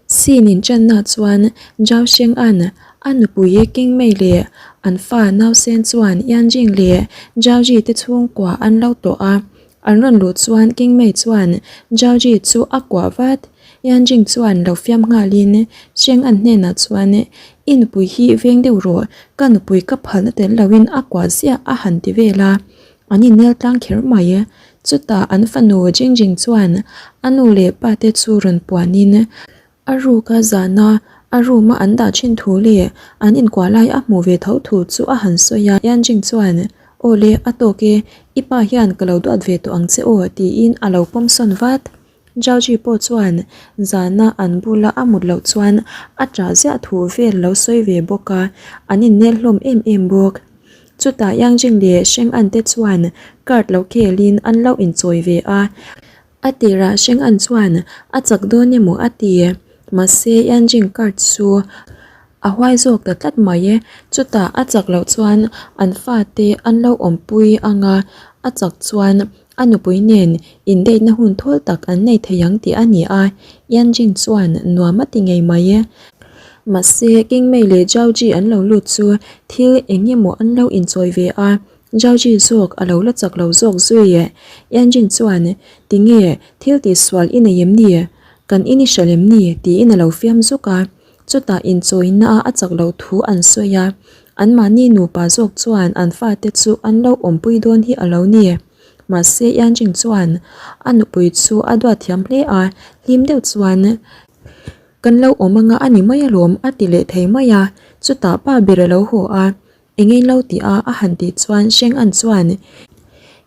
Scene inchanna chuan Zhao Sheng-a'n a nupui King Mei leh an fa nausen chuan Yan Jing leh Zhao Ji te chhungkua an lo tawh a. An rawn luh chuan King Mei chuan Zhao Ji chu a kuah vat. Yan Jing chuan lo fiam nghalin Sheng-a'n hnenah chuan, I nupui hi veng deuh rawh, ka nupui ka phalna tel loin a kuah ziah a han ti vel a. An innel tlang kher mai. Chutah an fanu Jing Jing chuan a nu leh pa te chu rawn puanin a ruka zana a room a an dah thin thu leh an inkuah lai a hmuh ve tho thu chu a han sawi a. Yan Jing chuan, Aw le, a tawk e, i pa hian ka lo duat ve tawh ang che aw tiin a lo pawm sawn vat. Zhao Ji pawh chuan zana an bula a mut loh chuan a ṭah ziah thu vel lo sawi ve bawk a, an innel hlawm em em bawk. Chutah Yang Jing leh Sheng An te chuan card lo khelin an lo inchawi ve a, a tirah Sheng An chuan a chak dawn emaw a ti, mahse Yang Jing card chu a huai zawk ta tlat mai e. Chutah a chak loh chuan an fate an lo awmpui ang a, a chak chuan a nupui nen indeihna hun thawl tak an nei thei ang tih a ni a, Yan Jing chuan nuam a ti ngei mai e. Mahse, King Mei leh Zhao Ji an lo lut chu thil eng emaw an lo inchawi ve a, Zhao Ji zawk a lo la chak lo zawk zui e. Yan Jing chuan, Tinge, thil tihsual i nei em ni? Kan in i hralh em ni? tiin a lo fiam zuk a. Chutah inchawina a chak loh thu an sawi a, anmahni nupa zawk chuan an fate chu an lo awmpui dawn hi a lo ni. Mahse Yanjing chuan a nupui chu a duat thiam hle a, hlim deuh chuan Kan lo awm anga a ni mai alawm a ti leh thei mai a, chutah pa ber a lo haw a, Eng eng lo tih a a han tih chuan Sheng An chuan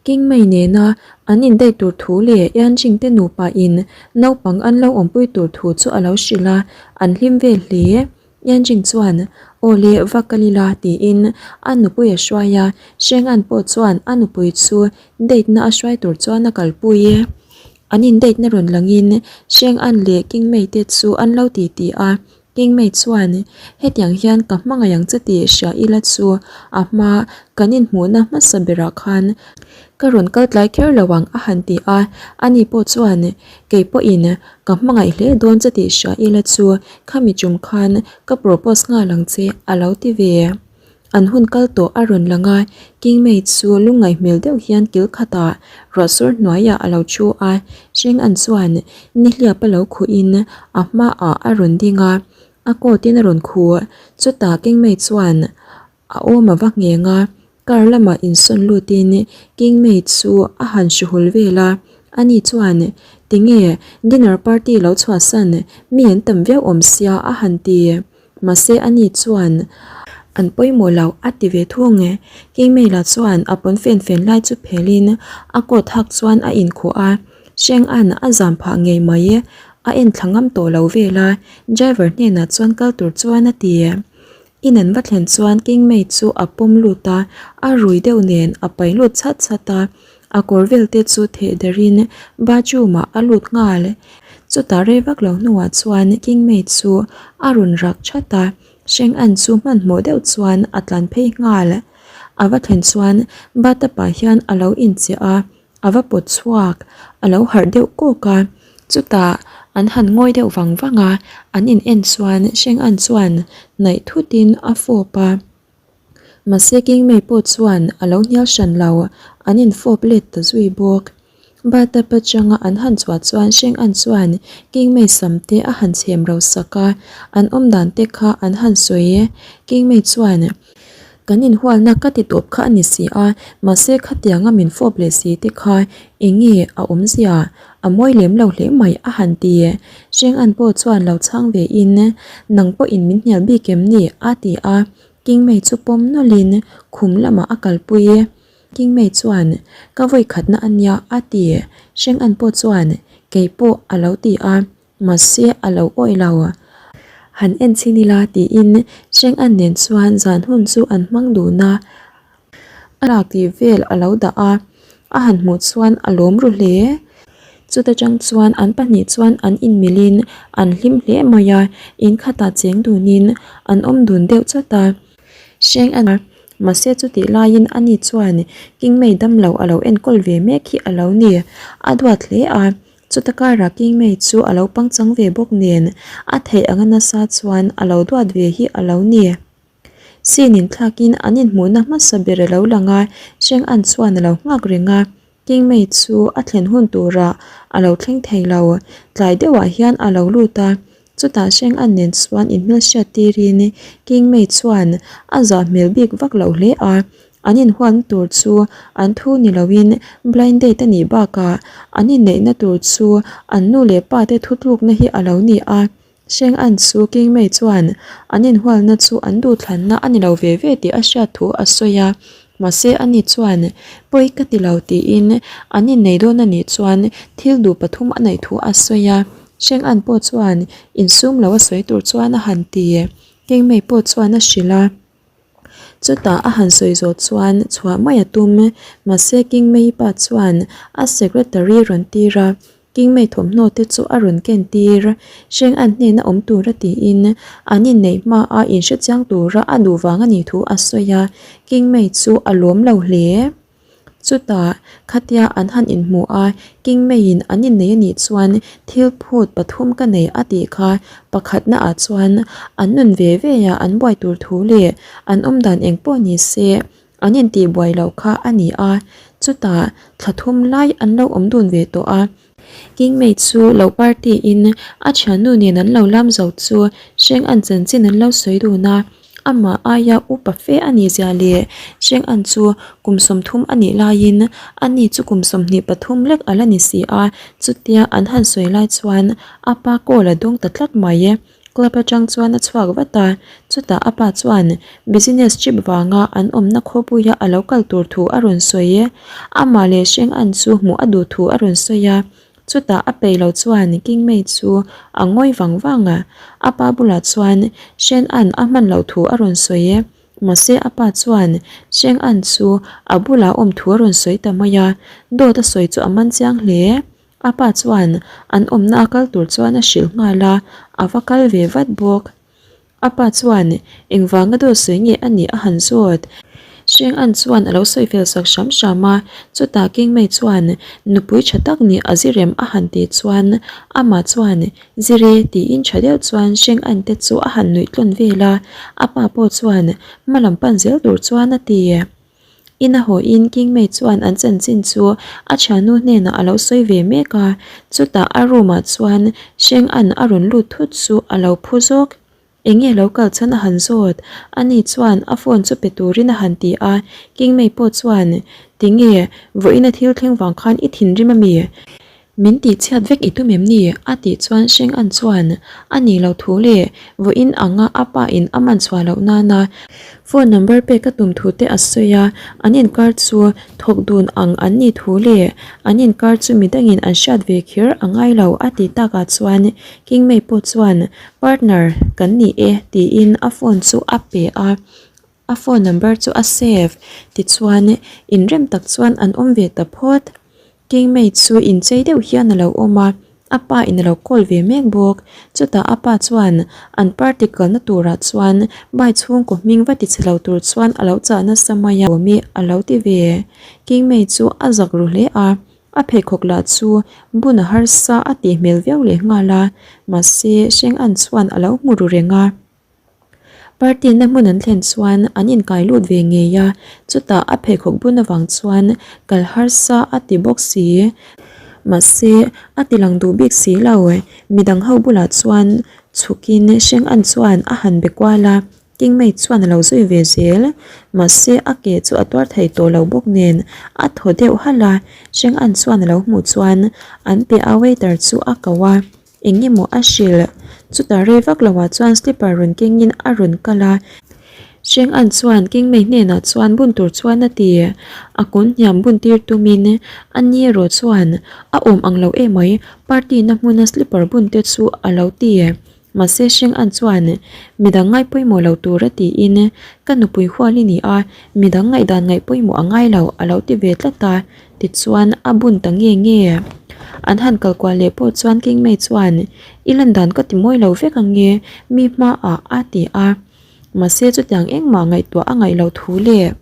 King Mei nena an indaih tur thu leh Yan Jing te nupa in naupang an lo awmpui tur thu chu a lo hrilh a, an hlim vel hle. Yan Jing chuan Aw le va kal ila tiin a nupui a hruai a, Sheng An pawh chuan a nupui chu date na a hruai tur chuan a kalpui. An in date na rawn langin Sheng An leh King Mei te chu an lo titi a, Kingmei chuan, Hetiang hian ka hmangaih ang che tih hria ila chu a hma kan inhmuhna hmasa berah khan ka rawn kal tlai kher lo ang a han ti a. Ani pawh chuan, Kei pawhin ka hmangaih hle dawn che tih hria ila chu khami tum khan ka propose nghal ang che a lo ti ve. An hun kal tawh a rawn lang a, Kingmei chu lungngaih hmel deuh hian kil khatah ruahsur hnuaiah a lo thu a, Sheng An chuan nihliap a lo khuhin a hmaah a rawn ding a, a coat in a rawn khuh. Chutah Kingmei chuan a awm a va ngheng a, car lamah insawn lutin Kingmei chu a han hruhul vel a, ani chuan Tinge dinner party lo chhuahsan mi an tam viau awm sia a han ti. Mahse ani chuan an pawimawh loh a ti ve thung e. Keimei lah chuan a pawn fen fen lai chu phelin a coat hak chuan a inkhuh a, Sheng An a zam phah ngei mai e, a en thla ngam tawh lo vel a, driver hnenah chuan kal tur chuan a ti. In an va thlen chuan Kingmei chu a pawm lut a, a rui deuh nen a pai lut chhat chhat a, A kawr vel te chu theh darin bathroom ah a lut nghal. Chutah rei vak lo hnuah chuan Kingmei chu a rawn rak that a, Sheng An chu hmanhmawh deuh chuan a tlan phei nghal. A va thlen chuan bathtub ah hian a lo inchiah a, a va pawt chhuak, a lo harh deuh kawk a. Chutah an han ngawi deuh vang vang a, an in en chuan Sheng An chuan hnaih thutin a fawp a. Mahse Kingmei pawh chuan a lo hnial hran lo, an infawp let ta zui bawk. Bathtub atanga an han chhuah chuan Sheng An chuan Kingmei sam te a han chhem ro sak a, an awm dan te kha an han sawi e. Kingmei chuan, Kan inhualna ka ti tawp kha a ni si a, mahse khatianga min fawp leh si te kha eng nge a awmzia? A mawi lem lo hle mai a han ti. Sheng An pawh chuan lo chhang ve in, Nang pawhin min hnial bik em ni? a ti a. Kingmei chu pawm nawlhin khum lamah a kalpui. Kingmei chuan, Ka vawi khatna a nia a ti. Sheng An pawh chuan, Kei pawh a lo ti a, mahse a lo awih lo. Han en chhin ila tiin Sheng An nen chuan zan hun chu an hmang dun a. A lak tih vel a lo dah a, a han hmuh chuan a lawm ru hle. Chuta tang chuan an pahnih chuan an inmilhin an hlim hle mai a, in khatah cheng dunin an awm dun deuh chawt a. Hreng a mahse chutih laiin ani chuan Kingmei damlo a lo enkawl ve mek hi a lo ni. A duat hle a. Chuta karah Kingmei chu a lo pangchang ve bawk nen a theih anga nasa chuan a lo duat ve hi a lo ni. Sin inthlakin an inhmuhna hmasa ber a lo lang a, Sheng An chuan a lo nghak reng a. Kingmei chu a thlen hun turah a lo thleng thei lo. Tlai deuhah hian a lo lut a, chutah Sheng An nen chuan inhmelhriat tirin Kingmei chuan a zah hmel bik vak loh hle a. An inhuatna tur chu an thu ni loin blind date a nih bakah an inneihna tur chu an nu leh pa te thutlukna hi a lo ni a. Sheng An chu King Mei chuan an inhualna chu an duhthlanna a ni lo ve ve tih a hriat thu a sawi a, mahse ani chuan pawi ka ti lo tiin an innei dawn a nih chuan thil duh pathum a neih thu a sawi a. Sheng An pawh chuan insum lo a sawi tur chuan a han ti. King Mei pawh chuan a hrilh a. Chutah a han sawi zawh chuan chhuah mai a tum. Mahse King Mei pa chuan a secretary rawn tir a, King Mei thawmhnaw te chu a rawn ken tir. Hreng an hnena awm tura tiin an inneih hma a inhre chiang tura a duh vang a nih thu a sawi a, King Mei chu a lawm lo hle. Chutah, khatia an han inhmu a, King Meiin an innei a nih chuan thil phut pathum ka nei a tih kha pakhatna ah chuan an nun ve ve a an buai tur thu leh an awmdan eng pawh ni se an intih buai loh kha a ni a, chutah thla thum lai an lo awm dun ve tawh a. King Mei chu lo party in a thiannu nen an lo lam zo chu Hreng an chanchin an lo sawi dun a, amah aia upa fe a nih zia leh Hreng an chu kum 30 a nih laiin ani chu kum 23 lek a la ni si a, chutia an han sawi lai chuan a pa call a dawng ta tlat mai. Club atang chuan a chhuak vat a, chutah a pa chuan business trip vanga an awmna khawpuia a lo kal tur thu a rawn sawi. Amah leh Hreng An chu hmuh a duh thu a rawn sawi a, chutah a peih lo chuan King Mei chu a ngawi vang vang a, a pa bulah chuan Hreng An a hman loh thu a rawn sawi. Mahse a pa chuan Hreng An chu a bulah awm thu a rawn sawi ta mai a, dawt a sawi chu a man chiang hle. A pa chuan an awmna a kal tur chuan a hrilh nghal a, a va kal ve vat bawk. A pa chuan engvanga dawt sawi nge a nih a han zawt. Hreng An chuan a lo sawi fel sak hram hram a, chutah King Mei chuan nupui tha tak nih a zirem a han tih chuan amah chuan Zire tiin tha deuh chuan Hreng An te chu a han nuih tlawn vel a, a pa pawh chuan hma lam pan zel tur chuan a ti. Ina hawiin King Mei chuan an chanchin chu a thiannu hnenah a lo sawi ve mek a, chutah a room ah chuan Hreng An a rawn lut thut chu a lo phu zawk. Eng nge lo kal chhan a han zawt? Ani chuan a phone chu pe turin a han ti a, King Mei pawh chuan, Tinge, vawiin a thil thleng vang khan i thinrim a mi? Min tih chhiat vek i tum em ni? A tih chuan Hreng An chuan a nih loh thu leh vawiin anga a pa in a man chhuah loh nana phone number pek a tum thu te a sawi a, an inkar chu thawk dun ang an nih thu leh an inkar chu midangin an hriat ve kher a ngai lo a tih takah chuan King Mei pawh chuan partner kan ni e tiin a phone chu a pe a, a phone number chu a save tichuan inrem tak chuan an awm ve ta phawt. Kingmei chu inchei deuh hian a lo awm a, a pa in a lo call ve mek bawk. Chutah a pa chuan an party kalna turah chuan bai chhungkaw hming va ti chhe lo tur chuan a lo chah nasa mai a, Awmi a lo ti ve. Kingmei chu a zak ru hle a, a pheikhawk lah chu bun a harsa a tih hmel viau leh nghal a, mahse Hreng An chuan a lo hmu ru reng a. Party na hmun an thlen chuan an inkai lut ve ngei a, chutah a pheikhawk bun avang chuan kal harsa a ti bawk si. Mahse, a ti lang duh bik si lo. Midang ho bulah chuan chhukin Hreng An chuan a han be kual a, King Mei chuan a lo zui ve zel. Mahse, a ke chu a tuar thei tawh lo bawk nen a thaw deuh halh a, Hreng An chuan a lo hmuh chuan an piah a waiter chu a ko a. Eng nge maw a hrilh? Chutah rei vak loah chuan slipper rawn kengin a rawn kal a. Hreng An chuan Kingmei hnenah chuan bun tur chuan a ti. A kun hniam bun tir tumin a ni erawh chuan a awm ang lo emai party na hmuna slipper bun te chu a lo ti. Mahse Hreng An chuan midang ngaih pawimawh lo tura tiin ka nupui hual i ni a, midang ngaihdan ngaih pawimawh a ngai lo a lo ti ve tlat a. Tichuan a bun ta nge nge. An han kal kual leh pawh chuan Kingmei chuan, I lan dan ka ti mawi lo vek ang nge, mi hmaah a ti a. Mahse chutiang engmah ngaihtuah a ngaih loh thu leh.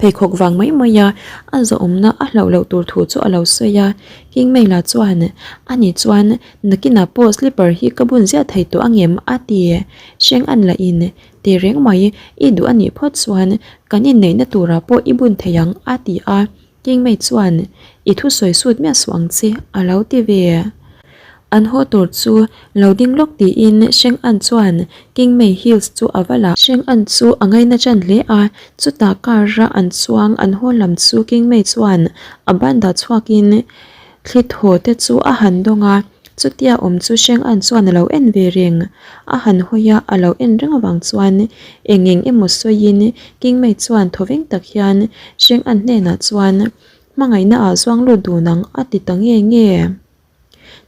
Pheikhawk vang mai mai a, a zawhawmna a hlauh loh tur thu chu a lo sawi a. King Mei lah chuan, Ani chuan nakinah pawh slipper hi ka bun ziah thei tawh angem? a ti. Hreng an lah in, Teh reng mai, i duh a nih phawt chuan kan inneihna turah pawh i bun thei ang, a ti a. King Mei chuan, I thusawi sut miah suh ang che, a lo ti ve. An haw tur chu lo ding lawk tiin Sheng An chuan King Mei heels chu a va la. Sheng An chu a ngaina ṭan hle a, chutah car a an chuang an haw lam chu King Mei chuan a ban dah chhuakin thli thaw te chu a han dawng a, chutia awm chu Sheng An chuan a lo en ve reng. A han hawi a, a lo en reng avang chuan eng eng emaw sawiin King Mei chuan thawveng tak hian Sheng An hnenah chuan hmangaihna ah zuang lut dun ang a ti ta nge nge.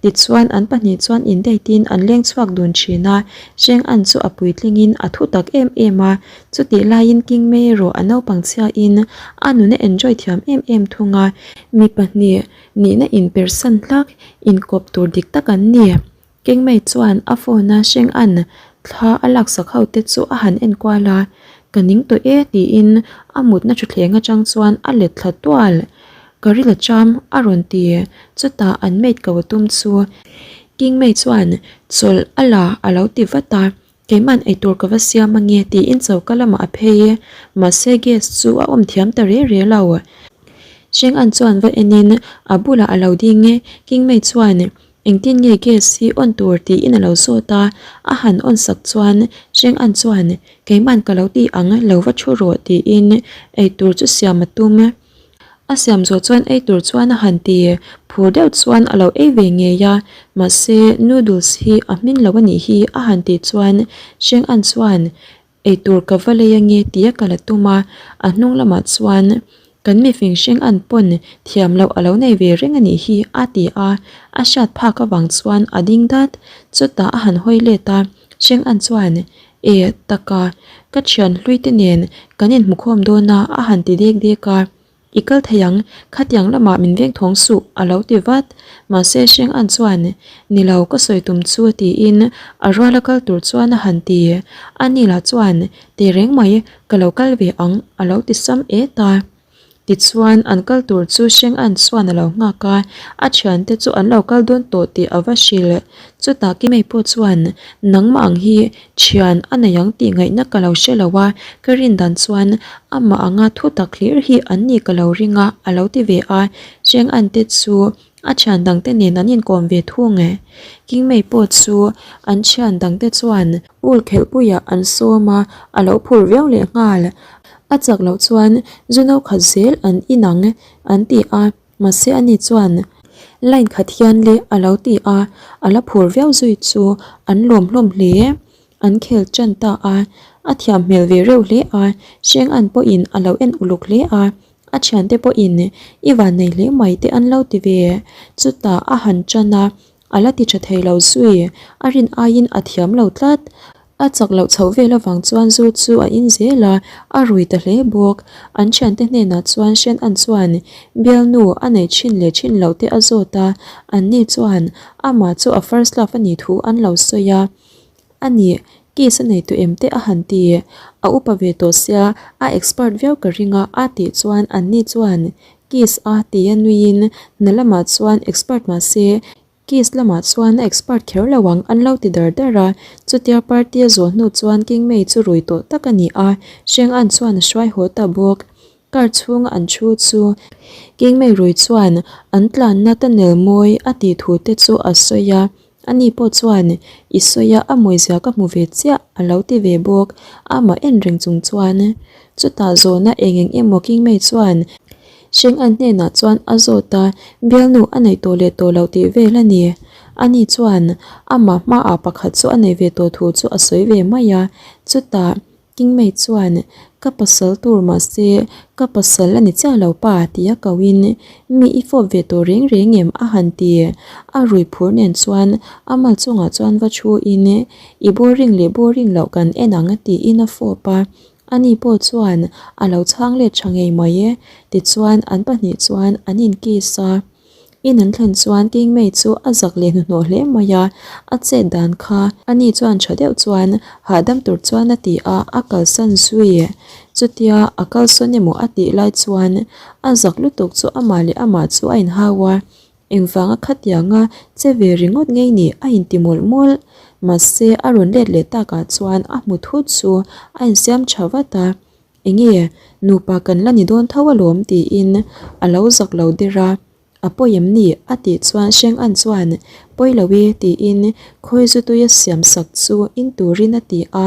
Tichuan, an pahnih chuan indate-in an leng chhuak dun thin a, Sheng An chu a puitlingin a thu tak em em a, chutih laiin King Mei erawh a naupang chhiain a nuna enjoy thiam em em thung a, mi pahnih nihna inpersan hlak inkawp tur dik tak an ni. King Mei chuan a phone-a Sheng An thla a laksak ho te chu a han enkual a, Ka ning tawh e tiin a mutna thutthleng atang chuan a let thla tual. Ka ril a cham a rawn ti. Chutah an maid ko a tum chu King Mei chuan chawlh a la a lo ti vat a, Keiman eitur ka va siam ange tiin choka lamah a phei e. Mahse gas chu a awm thiam ta re re lo. Sheng An chuan va enin a bulah a lo ding e. King Mei chuan Engtin nge gas hi on tur tiin a lo zawt a, a han on sak chuan Sheng An chuan Keiman ka lo ti ang lo va thu rawh tiin eitur chu siam a tum. A siam zawh chuan ei tur chuan a han ti, phur deuh chuan a lo ei ve ngei a, mahse noodles hi a hmin lo a nih hi a han tih chuan Sheng An chuan ei tur ka va lei ange tia ka la tum a, a hnung lamah chuan kan mifing Sheng An pawn thiam loh a lo nei ve reng a nih hi a ti a, a hriat phak avang chuan a ding dat, chutah a han hawi let a, Sheng An chuan E, taka, ka thian hlui te nen kan inhmukhawm dawn a, a han ti dek dek a. I kal thei ang, khatiang lamah min veng thawng suh, a lo ti vat. Mahse Sheng An chuan, Ni lo, ka sawi tum chu, tiin a ruala kal tur chuan a han ti. Ani lah chuan, Teh reng mai, ka lo kal ve ang, a lo ti sam et a. Tichuan, an kal tur chu Sheng An chuan a lo nghak a, a thiante chu an lo kal dawn tawh tih a va hrilh. Chutah Kimei pawh chuan, Nangmah ang hi thian a nei ang tih ngaihna ka lo hre lo a, ka rin dan chuan amah anga thu tak hlir hi an nih ka lo ring a, a lo ti ve a. Sheng An te chu A thian dangte nen an inkawm ve thung e. Kingmei pawh chu an thian dangte chuan pool khelhpuiah an sawm a, a lo phur viau leh nghal. A chak loh chuan zu no khat zel an inang an ti a, mahse ani chuan line khat hian le a lo ti a, a la phur viau zui chu an lawm hlawm hle. An khel tan ta a, a thiam hmel ve reuh hle a, Sheng An pawhin a lo en uluk hle a. A thiante pawhin i van nei hle mai te an lo ti ve. Chutah a han tan a, a la ti tha thei lo zui. A rin aiin a thiam lo tlat. A chak loh chhoh vel avang chuan zu chu a in zel a, a rui ta hle bawk. An thiante hnenah chuan Shen An chuan bialnu a nei thin leh thin loh te a zawt a, anni chuan amah chu a first love a nih thu an lo sawi a. A nih, case a nei tawh em te a han ti. A upa ve tawh sia, a expert viau ka ring a a tih chuan anni chuan case a tia nuiin hna lamah chuan expert mah se case lamah chuan a expert kher lo ang an lo ti dar dar a. Chutia party a zawh hnu chuan King Mei chu rui tawh tak a ni a, Sheng An chuan a hruai haw ta bawk. Car chhunga an thu chu King Mei rui chuan an tlanna tunnel mawi a tih thu te chu a sawi a. Ani pawh chuan, I sawi a, a mawizia ka hmu ve chiah, a lo ti ve bawk. Amah en reng chung chuan, Chutah zawhna eng eng emaw Kingmei chuan Sheng An hnenah chuan a zawt a, bialnu a neih tawh leh tawh loh tih vel a ni. Ani chuan amah hmaah pakhat chu a nei ve tawh thu chu a sawi ve mai a. Chutah Kingmei chuan, Ka pasal tur mahse, ka pasal a ni chiah lo pa, tia koin, Mi i fawp ve tawh reng reng em? a han ti. A rui phur nen chuan a mal chungah chuan va thuin, I boring leh boring loh kan en ang, tiin a fawp a. Ani pawh chuan a lo chhang let tha ngei mai e. Tichuan an pahnih chuan an in kiss a. In an thlen chuan Kingmei chu a zak leh hnuhnawh hle mai a, a chet dan kha ani chuan tha deuh chuan hahdam tur chuan a ti a, a kalsan zui. Chutia a kalsawn emaw a tih lai chuan a zak lutuk chu amah leh amah chu a inhau a, engvanga khatianga che ve ringawt ngei ni a inti mawlh mawlh. Mahse a rawn let leh takah chuan a hmu thut chu a insiam tha vat a. Enge, nupa kan la ni dawn tho alawm tiin a lo zak lo der a, a pawi em ni? a tih chuan Hreng An chuan pawi lo e tiin khawi zu tuia siam sak chu in turin a ti a,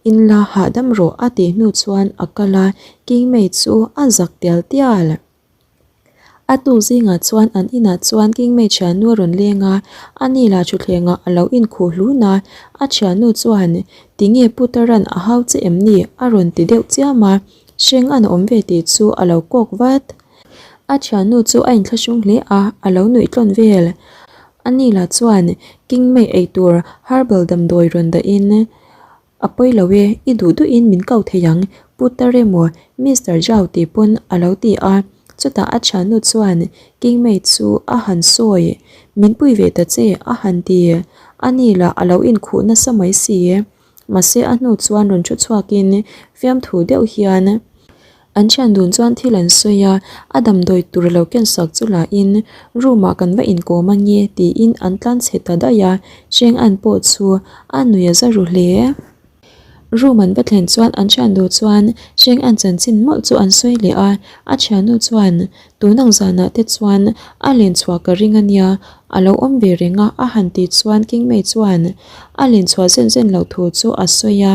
in la hahdam rawh a tih hnu chuan a kal a, Kingmei chu a zak tial tial. A tuk zingah chuan an inah chuan Kingmei thiannu a rawn leng a, ani lah thutthlengah a lo inkhuh hlun a, a thiannu chuan Tinge Putaran a hau che em ni? a rawn ti deuh chiam a, hreng an awm ve tih chu a lo kawk vat. A thiannu chu a inthlahrung hle a, a lo nuih tlawn vel. Ani lah chuan Kingmei eitur herbal damdawi rawn dahin A pawi lo e, i duh duhin min ko thei ang, Pu Taremo, Mister Zhao tih pawn a lo ti a. Chutah a thiannu chuan Kingmei chu a han sawi, Min pui ve ta che, a han ti. A ni lah a lo inkhuh nasa mai si. Mahse a hnu chuan rawn thu chhuakin fiamthu deuh hian, An thian dun chuan thil an sawi a, a damdawi tur lo ken sak chu lahin room ah kan va inkawm ange tiin an tlan chhe ta daih a, Cheng An pawh chu a nui a za ru hle. Room an va thlen chuan an thian duh chuan Cheng An chanchin mawlh chu an sawi leh a, a thiannu chuan tun ang zanah te chuan a len chhuah ka ring ania, a lo awm ve reng a a han tih chuan Kingmei chuan a len chhuah zen zen loh thu chu a sawi a.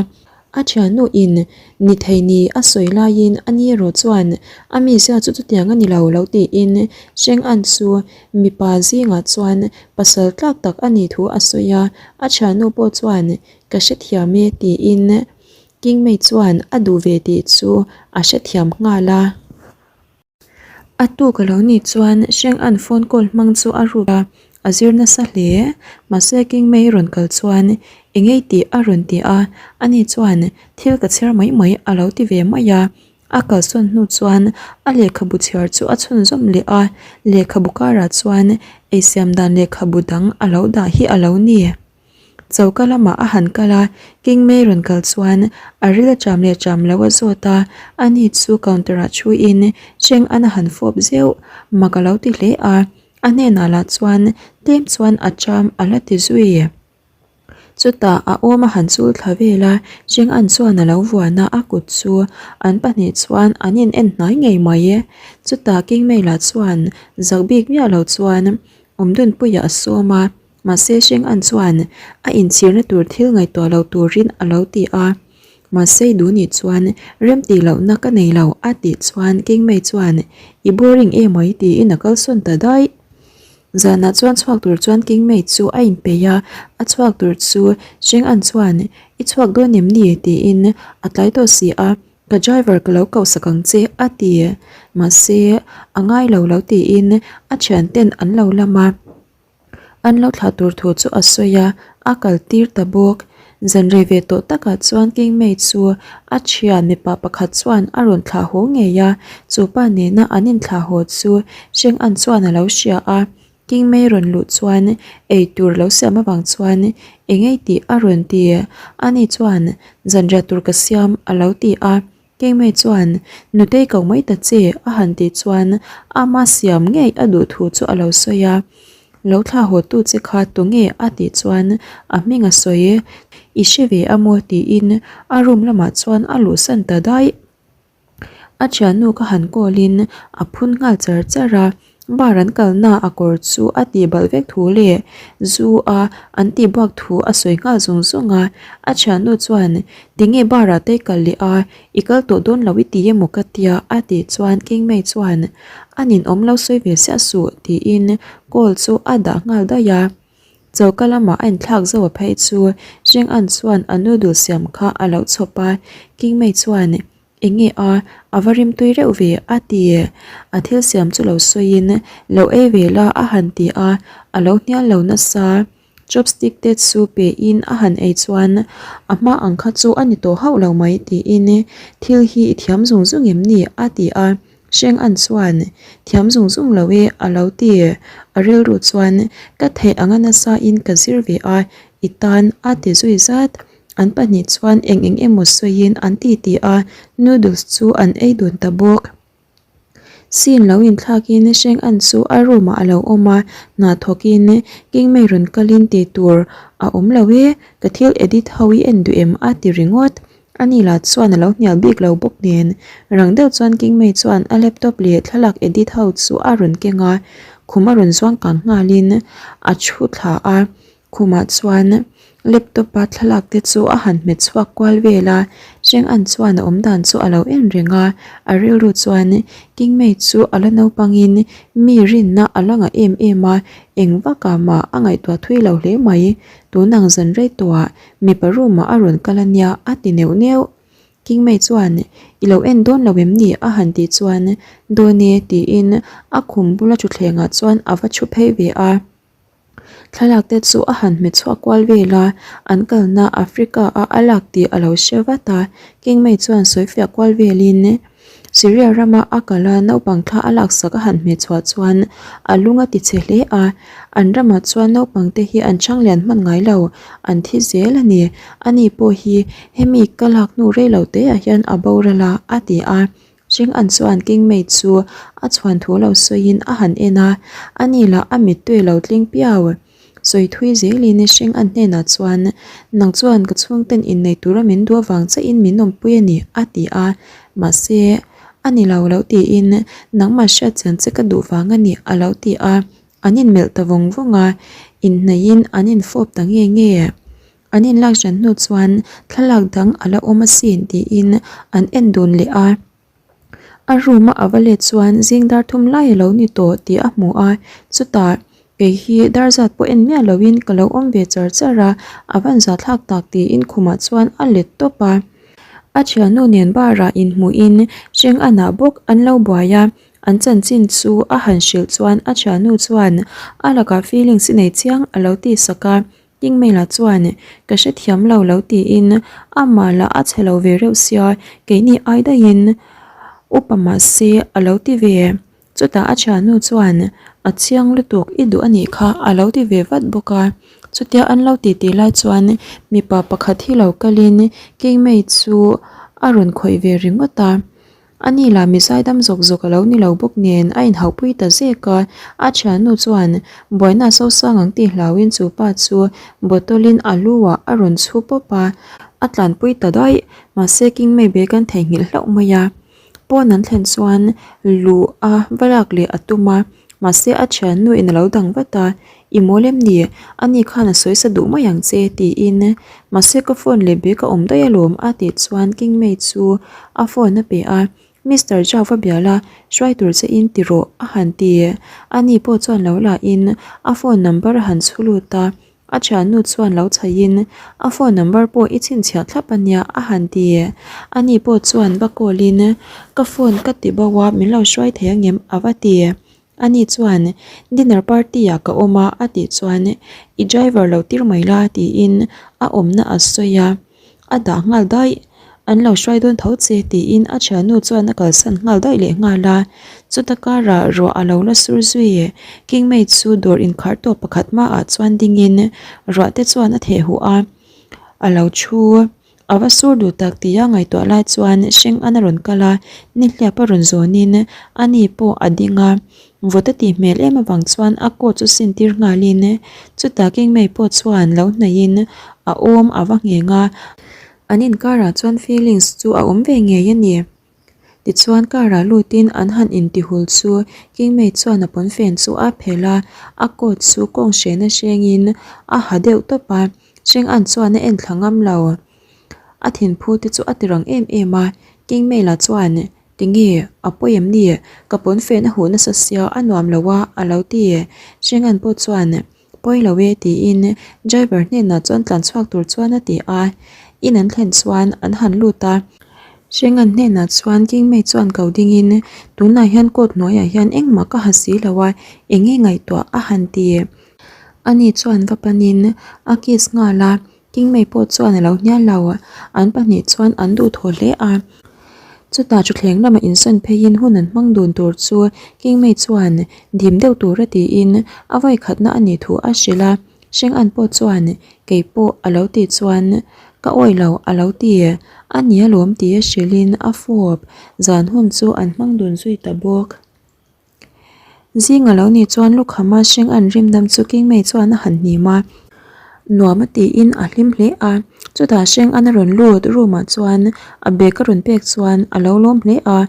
A thiannu in ni thei ni a sawi laiin a ni erawh chuan a mizia chu chutiang a ni lo lo tiin Sheng An chu mipa zingah chuan pasal tlak tak a nih thu a sawi a, a thiannu pawh chuan ka hrethiam e tiin Kingmei chuan a duh ve tih chu a hrethiam nghal a. A tuk a lo nih chuan Sheng An phone call hmang chu a ruk a, a zir nasa hle. Mahse Kingmei rawn kal chuan eng ei tih a rawn ti a, ani chuan thil ka chhiar mai mai a lo ti ve mai a. A kalsawn hnu chuan a lehkhabu chhiar chu a chhunzawm leh a, lehkhabu karah chuan eisiam dan lehkhabu dang a lo dah hi a lo ni. Choka lamah a han kal a, Kingmei rawn kal chuan a ril a cham leh cham lo a zawt a, ani chu counter ah thuin Cheng an a han fawp zeuh, mak a lo ti hle a, a hnenah lah chuan tlem chuan a cham a la ti zui. Chutah a awm a han chul thla vel a, Cheng an chuan a lo vuan a, a kut chu an pahnih chuan an in en hnai ngei mai. Chutah Kingmei lah chuan zak bik miah lo chuan Awmdunpuia a sawm a. Mahse Sheng An chuan a inchhirna tur thil ngaihtuah lo turin a lo ti a. Mahse Duni chuan rem tih lohna ka nei lo a tih chuan Kingmei chuan i boring emai tiin a kalsawn ta daih. Zanah chuan chhuak tur chuan Kingmei chu a inpeih a, a chhuak tur chu Sheng An chuan i chhuak dawn em ni tiin a tlai tawh si a, ka driver ka lo koh sak ang che a ti. Mahse a ngai lo lo tiin a thianten an lo lam a. An lo thlah tur thu chu a sawi a, a kal tir ta bawk. Zan rei ve tawh takah chuan Kingmei chu a thian mipa pakhat chuan a rawn thlah haw ngei a, chu pa nena an inthlah haw chu Sheng An chuan a lo hria a. Kingmei rawn luh chuan ei tur lo siam avang chuan eng ei tih a rawn ti. Ani chuan zanriah tur ka siam a lo ti a. Keimei chuan, Nutei ko mai ta che, a han tih chuan ama siam ngei a duh thu chu a lo sawi a. Lo thla haw tu che kha tunge a tih chuan a hming a sawi, I hre ve a maw tiin a room lamah chuan a luhsan ta daih. A thiannu ka han call in a phun nghal char char a. Bar an kalna a kawr chu a tih balh vek thu leh zu a an tih buak thu a sawi nghal zung zung a, a thiannu chuan tinge bar ah te i kal leh a, i kal tawh dawn lo i ti emaw ka tia a tih chuan Kingmei chuan a ninawm lo sawi ve siah suh tiin call chu a dah nghal daih a. Choka lamah a inthlak zo a phei chu Sheng An chuan a noodle siam kha a lo chhawp a, Kingmei chuan Enge a, a va rimtui reuh ve a ti. A thil siam chu lo sawiin lo ei ve la a han ti a, a lo hnial lo nasa. Chopstick te chu pein a han ei chuan a hma ang kha chu a ni tawh hauh lo mai tiin thil hi i thiam zung zung em ni a ti a. Hreng an chuan, Thiam zung zung lo e a lo ti. A rilru chuan, Ka theih anga nasa in ka zir ve a, i tan a ti zui zat. An pahnih chuan eng eng emaw sawiin an ti ti a, noodles chu an ei dun ta bawk. Scene lo inthlakin Hreng An chu a room ah a lo awm a, hna thawkin Kingmei rawn kalin tih tur a awm lo e, ka thil edit ho i en duh em a ti ringawt. Ani lah chuan a lo hnial bik lo bawk nen rang deuh chuan Kingmei chuan a laptop leh thlalak edit ho chu a rawn keng a, khum a rawn zuang kang nghalin a thu thla a. Khumah chuan laptop a thlalak te chu a han hmet chhuak kual vel a, Cheng An chuan a awm dan chu a lo en reng a, a rilru chuan Kingmei chu a la naupangin mi rinna a la ngah em em a, eng vakah mah a ngaihtuah thui lo hle mai, tunang zan rei tawhah mipa room ah a rawn kal a nia a ti neuh neuh. Kingmei chuan I lo en dawn lo em ni? a han tih chuan Dawn e tiin a khum bula thutthlengah chuan a va thu phei ve a. Thlalak te chu a han hmet chhuak kual vel a, an kalna Africa a a lak tih a lo hre vat a, Kingmei chuan sawifiah kual velin Syria rama a kal a naupang thla a laksak a han hmet chhuah chuan a lung a ti chhe hle a, an ramah chuan naupang te hi an chhang lian hman ngai lo, an thi zel a ni, ani pawh hi hemi ka lak hnu rei lo te ah hian a boral a, a ti a. Hring an chuan Kingmei chu a chhuan thu lo sawiin a han en a, ani lah a mittui lo tling piau. Sawi thui zelin Hring an hnenah chuan, Nang chuan ka chhungten innei tura min duh avang chiahin min awmpui a ni, a ti a. Mahse, a ni lo lo tiin, Nangmah hriatchian che ka duh vang a ni, a lo ti a. An inmelh ta vawng vawng a, inhnaihin an infawp ta nge nge. An inlak hran hnu chuan thlalak dang a la awm asin tiin an en dun leh a. A room a a va let chuan zing dar thum lai a lo ni tawh tih a hmu a, chutah kei hi dar zat pawh en miah loin ka lo awm ve char char a, a van zah thlak tak tiin khumah chuan a let tawp a. A thiannu nen bar ah inhmuhin Hreng Anah bawk an lo buai a, an chanchin chu a han hrilh chuan a thiannu chuan a lakah feelings i nei chiang a lo tih sak a. Kingmail-a chuan, Ka hrethiam lo lo tiin amah lah a chhe lo ve reuh sia, keini ai daihin upa mah se a lo ti ve. Chutah a thiannu chuan, A chiang lutuk, i duh a nih kha a lo ti ve vat bawk a. Chutia an lo titi lai chuan mipa pakhat hi lo kalin Kingmail chu a rawn khawih ve ringawt a. A ni lah mi zaidam zawk zawk a lo ni lo bawk nen a inhauhpui ta zek a, a thiannu chuan buaina a sosang ang tih hlauhin chu pa chu bottle in a lu ah a rawn chhu pawp a, a tlanpui ta daih, mahse Kingmei bag an theihnghilh hlauh mai a. Pawn an thlen chuan luh a va lak leh a tum a, mahse a thiannu in a lo dang vat a, I mawl em ni? Ani khan a sawi sa duh mai ang che tiin mahse ka phone leh bag a awm daih alawm a tih chuan Kingmei chu a phone a pe a, Mister Zhao va bia la, hruai tur che in ti rawh a han ti. Ani pawh chuan lo la in a phone number a han chhu lut a, a thiannu chuan lo chhaih in a phone number pawh i chhinchhiah thlap ania a han ti. Ani pawh chuan va call in ka phone ka ti bo a min lo hruai thei angem a va ti. Ani chuan, Dinner party ah ka awm a a tih chuan, I driver lo tir mai la tiin a awmna a sawi a, a dah nghal daih. An lo hruai dawn tho che tiin a thiannu chuan a kalsan nghal daih leh nghal a. Chuta karah ruah a lo la sur zui. Kingmei chu dawr inkhar tawp pakhat hmaah chuan dingin ruah te chuan a theh huh a, a lo thu. A va sur duh tak tia ngaihtuah lai chuan Hreng an a rawn kal a, nihliap a rawn zawnin ani pawh a ding a, vawt a tih hmel em avang chuan a coat chu sin tir nghalin chutah Kingmei pawh chuan lo hnaihin a awm a va ngheng a, an inkarah chuan feelings chu a awm ve ngei a ni. Tichuan car ah lutin an han intihul chu Kingmei chuan a pawnfen chu a phelh a, a coat chu kawng hrehna hrengin a ha deuh tawp a, Hreng an chuan a en thla ngam lo. A thinphu te chu a ti rang em em a, Kingmei lah chuan Tinge, a pawi em ni? Ka pawnfen a huh nasa sia a nuam lo a a lo ti. Hreng an pawh chuan Pawi lo e tiin driver hnenah chuan tlan chhuak tur chuan a ti a, in an thlen chuan an han lut a. Hrengan hnenah chuan Kingmei chuan ko dingin tunah hian coat hnuaiah hian engmah ka ha si lo a, eng nge ngaihtuah a han ti. Ani chuan va panin a kiss nghal a, Kingmei pawh chuan a lo hnial lo. An pahnih chuan an duhthawh hle a. Chutah thutthleng lamah insawn pheiin hun an hmang dun tur chu Kingmei chuan dim deuh tura tiin a vawikhatna a nih thu a hrilh a. Hreng-an pawh chuan kei pawh a lo tih chuan ka awih lo a lo ti a ni alawm tih a hrilhin a fawp zan hun chu an hmang dun zui ta bawk. Zing a lo nih chuan lukhama Hreng-an rim dam chu Kingmei chuan a han hnim a, nuam a tiin a hlim hle a. Chutah Hreng-an a rawn lut room ah chuan a bag a rawn pek chuan a lo lawm hle a.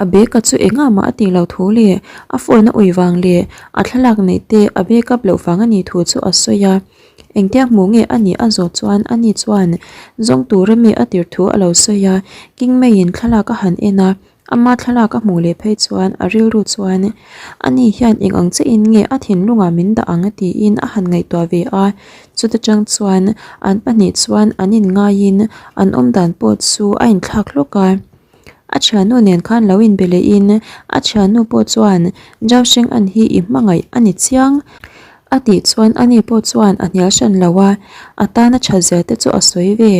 A bag-a chu engah mah a tih loh thu leh a phone a ui vang leh a thlalak neih te a backup loh vang a nih thu chu a sawi a. Engtia hmuh nge a nih a zawh chuan ani chuan zawng tura mi a tirh thu a lo sawi a. Kingmeiin thlalak a han en a, ama thlalak a hmuh leh phei chuan a rilru chuan ani hian eng ang chiahin nge a thinlungah min dah ang tiin a han ngaihtuah ve a. Chuta tang chuan an pahnih chuan an inngaiin an awmdan pawh chu a inthlak hlawk a. A thiannu nen khan lo inbe lehin a thiannu pawh chuan Zhao Sheng-an hi i hmangaih a ni chiang a tih chuan ani pawh chuan a hnial hran lo a, a tana tha zia te chu a sawi ve.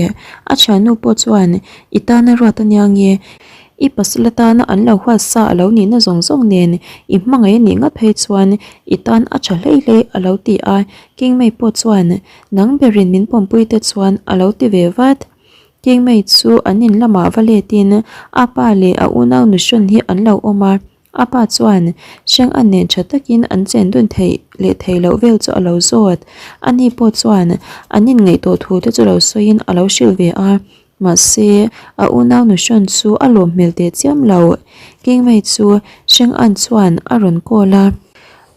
A thiannu pawh chuan i tana ruat a nia nge, i pasal atana an lo huat sa a lo nihna zawng zawng nen i hmangaih a nih ngat phei chuan i tan a tha hlei hlei a lo ti a, Kingmei pawh chuan nang berin min pawmpui te chuan a lo ti ve vat. Kingmei chu an in lamah va letin a pa leh a unau nuhrawn hi an lo awm a, a pa chuan hreng a nen tha takin an chen dun theih leh theih loh vel chu a lo zawt. Ani pawh chuan an inngaihtuah thu te chu lo sawiin a lo hrilh ve a, mahse a unau nuhrawn chu a lawm hmel teh chiam lo. Kingmei chu hreng an chuan a rawn call a,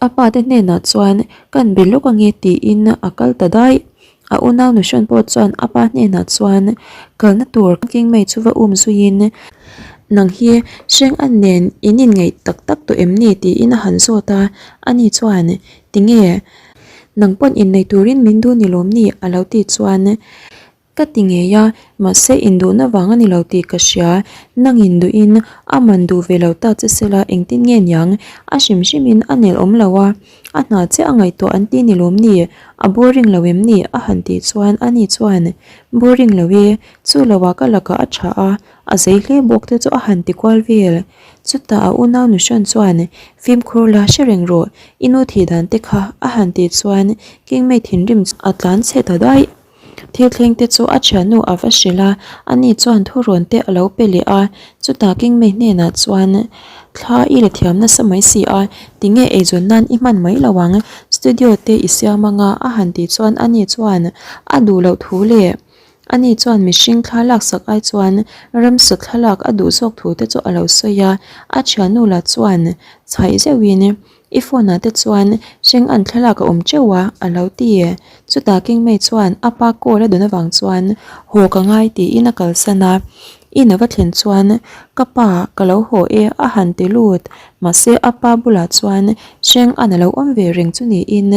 a pa te hnenah chuan kan be lawk ange tiin a kal ta daih. A unau nuhrawn pawh chuan a pa hnenah chuan kalna tur Kingmei chu va um zuiin, Nang hi hreng an nen in inngeih tak tak tawh em ni? tiin a han zawt a, ani chuan, Tinge? Nang pawn innei turin min duh ni lawm ni? a lo tih chuan, Ka ti ngei a, mahse induhna vang a ni lo tih ka hria, nang induhin a man duh ve lo ta che sela engtin nge niang? A hrim hrimin a nel awm lo a. A hna chiah a ngaihtuah an ti ni lawm ni? A boring lo em ni? A han tih chuan ani chuan, Boring lo e, chu loah ka lakah a tha a, a zei hle bawk te chu a han ti kual vel. Chutah a unau nuhrawn chuan, Fimkhur la hre reng rawh, i nu thih dan te kha, a han tih chuan Kingmei thinrim chu a tlan chhe ta daih. Thil thleng te chu a thiannu a va hrilh a, ani chuan thurawn te a lo pe leh a, chutah Kingmei hnenah chuan thla i la thiam nasa mai si a, tinge eizawn nan i hman mai lo ang, studio te i siam anga a han tih chuan ani chuan a duh loh thu leh ani chuan mihring thla laksak ai chuan ramsa thlalak a duh zawk thu te chu a lo sawi a, a thiannu lah chuan chhaih zeuhin I phone ah te chuan hreng an thlalak a awm teuh a, a lo ti. Chutah Kingmei chuan a pa call a dawn avang chuan haw ka ngai tiin a kalsan a. In a va thlen chuan ka pa ka lo haw e a han ti lut. Mahse a pa bulah chuan hreng an a lo awm ve reng chu niin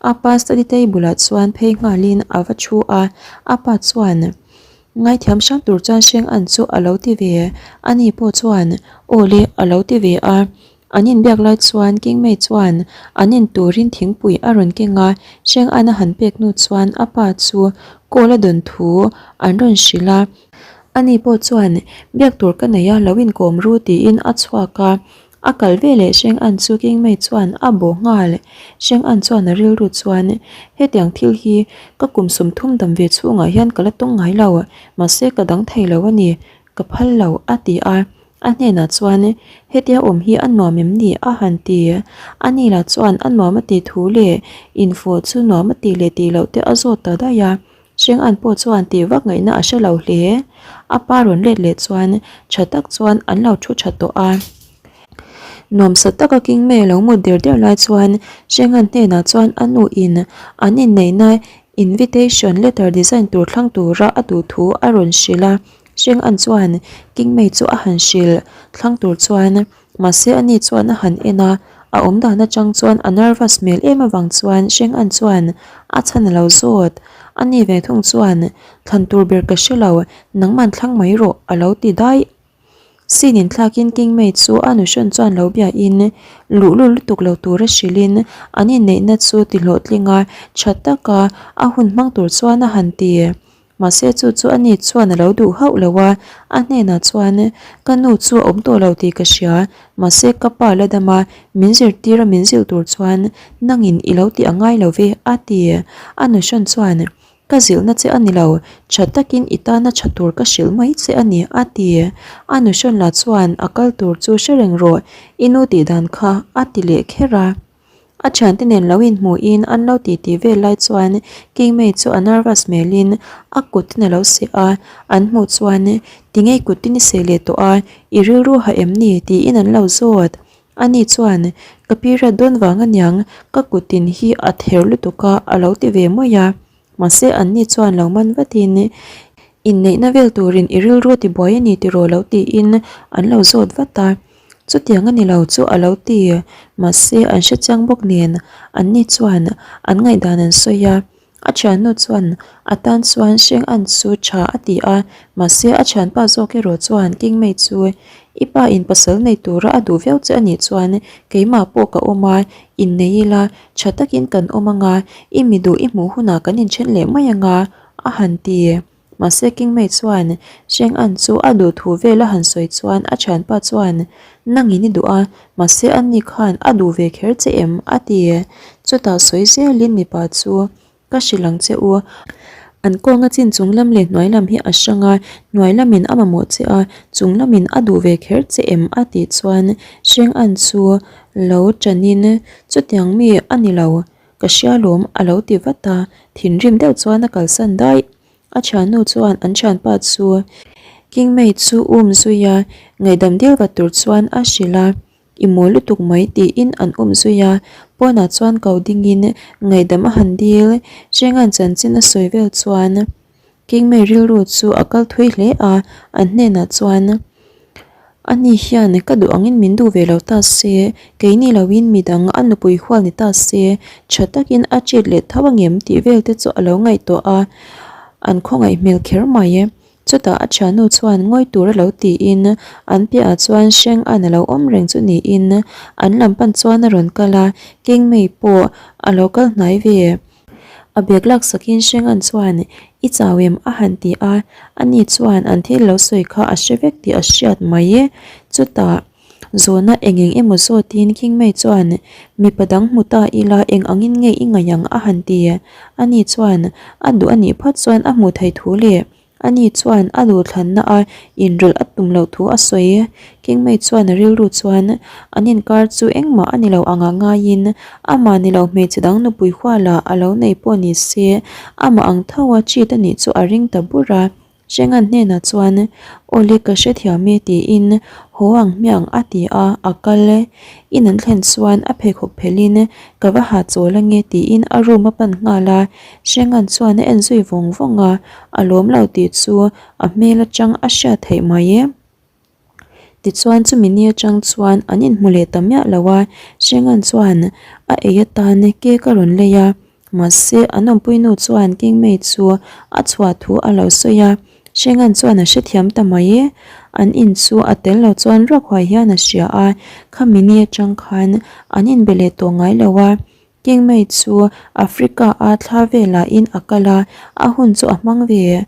a pa study table ah chuan phei nghalin a va thu a. A pa chuan ngaithiam hrang tur chuan hreng an chu a lo ti ve. Ani pawh chuan aw le a lo ti ve a. An inbiak lai chuan Kingmei chuan an in turin thingpui a rawn keng a, Hreng An a han pek hnu chuan a pa chu call a dawn thu an rawn hrilh a. Ani pawh chuan biak tur ka nei a, lo inkawm ru tiin a chhuak a. A kal veleh Hreng An chu Kingmei chuan a bawh nghal. Hreng An chuan a rilru chuan hetiang thil hi ka kum 30 dam ve chhungah hian ka la tawng ngai lo, mahse ka dang thei lo a ni, ka phal lo a ti a. A hnenah chuan, Hetia awm hi a nuam em ni? a han ti. A ni lah chuan a nuam a tih thu leh infawh chu nuam a tih leh tih loh te a zawt ta daih a. Hreng-an pawh chuan tih vak ngaihna a hre lo hle. A pa rawn let leh chuan tha tak chuan an lo thu tha tawh a. Nuamsa taka Kingmei a lo mut der der lai chuan Hreng-an hnenah chuan a nu in an inneihna invitation letter design tur thlang tura a duh thu a rawn hrilh a. Hreng an chuan Kingmei chu a han hrilh thlang tur chuan mahse ani chuan a han en a, a awm dan atang chuan a nervous hmel em avang chuan Hreng an chuan a chhan a lo zawt. Ani ve thung chuan thlan tur ber ka hre lo, nangman thlang mai rawh a lo ti daih. Scene in thlakin Kingmei chu a nuhrawn chuan lo biain luhlul lutuk lo tura hrilhin an inneihna chu ti hlawhtling a, tha taka a hun hmang tur chuan a han ti. Mahse chu chu ani chuan a lo duh hauh lo a, a hnenah chuan, Ka nu chu a awm tawh lo tih ka hria, mahse ka pa la dam a, min zirtir a min zilh tur chuan nangin i lo tih a ngai lo ve, a ti. A nuhrawn chuan, Ka zilhna che a ni lo, tha takin i tana tha tur ka hrilh mai che a ni, a ti. A nuhrawn lah chuan a kal tur chu hre reng rawh, i nu tih dan kha, a ti leh kher a. A thiante nen lo inhmuhin an lo titi vel lai chuan Kingmei chu a nervous hmelin a kutin a lo seh a, an hmuh chuan Tingei kutin i seh leh tawh a, i rilru ha em ni? tiin an lo zawt. Ani chuan Ka period dawn vang aniang, ka kutin hi a ther lutuk a a lo ti ve mai a. Mahse anni chuan lo man vatin inneihna vel turin i rilru a tibuai a ni tiraw lo tiin an lo zawt vat a. Chutiang a ni lo chu a lo ti. Mahse an hre chiang bawk nen anni chuan an ngaihdan an sawi a. A thiannu chuan a tan chuan hreng an chu tha a ti a, mahse a thianpa zawk erawh chuan Kingmei chu i pa in pasal nei tura a duh viau che a nih chuan keimah pawh ka awm a, innei ila Tha takin kan awm anga, i mi duh i hmuh hunah kan inthen leh mai anga, a han ti. Mahse Kingmei chuan Sheng An chu a duh thu vel a han sawi chuan a thianpa chuan, Nangin i duh a, mahse ani khan a duh ve kher che em? a ti. Chutah sawi zelin mipa chu Ka hrilh ang che u. An kawnga chin chung lam leh hnuai lam hi a hrang a, hnuai lamin a mamawh che a, chung lamin a duh ve kher che em a tih chuan Hreng An chu lo ṭanin chutiang mi a ni lo, ka hria lawm a lo ti vat a, thinrim deuh chuan a kalsan daih. A thiannu chuan an thianpa chu Kingmei chu um zui a, ngaihdam dil vat tur chuan a hrilh a. I mawi lutuk mai tiin an awm zui a, pawnah chuan ko dingin ngaihdam a han dil. Hrenga'n chanchin a sawi vel chuan Kingmei rilru chu a kal thui hle a, an hnenah chuan, Ani hian ka duh angin min duh ve lo ta se, keini loin midang a nupui hual ni ta se, tha takin a treat leh tho angem tih vel te chu a lo ngaihtuah a, an khawngaih hmel kher mai. Chutah a thiannu chuan ngawi tur a lo tiin an piahah chuan hreng an a lo awm reng chu niin an lam pan chuan a rawn kal a, Kengmei pawh a lo kal hnai ve. A bag lak sakin hreng an chuan I chau em a han ti a, ani chuan an thil lo sawi kha a hre vek tih a hriat mai e. Chutah zawhna eng eng emaw zawtin Kingmei chuan mipa dang hmu ta ila eng angin nge i ngaih ang a han ti. Ani chuan a duh a nih phawt chuan a hmuh theih thu leh ani chuan a duhthlanna a inrawlh a tum loh thu a sawi. Kingmei chuan a rilru chuan an inkar chu engmah a ni lo anga ngaiin amah ni lo hmeichhe dang nupui huala a lo nei pawh ni se amah ang tho a cheat a nih chu a ring ta bur a. Hrengan hnenah chuan, Awle ka hrethiam e tiin haw ang hmiang a ti a, a kal e. In an thlen chuan a pheikhawk phelhin ka va ha chawl ange tiin a room a pan nghal a, Hrengan chuan a en zui vawng vawng a, a lawm lo tih chu a hmel atang a hriat theih mai e. Tichuan chumi ni atang chuan an inhmu leh ta miah lo a, Hrengan chuan a ei atan cake a rawn lei a, mahse an awmpui nu chuan Kingmei chu a chhuah thu a lo sawi a, Hrengan chuan a hrethiam ta mai e, an in chu a tel lo chuan ruak huai hian a hria a, khami ni atang khan an inbe leh tawh ngai lo a. Kingmei chu Africa a thla velah in a kal a, a hun chu a hmang ve.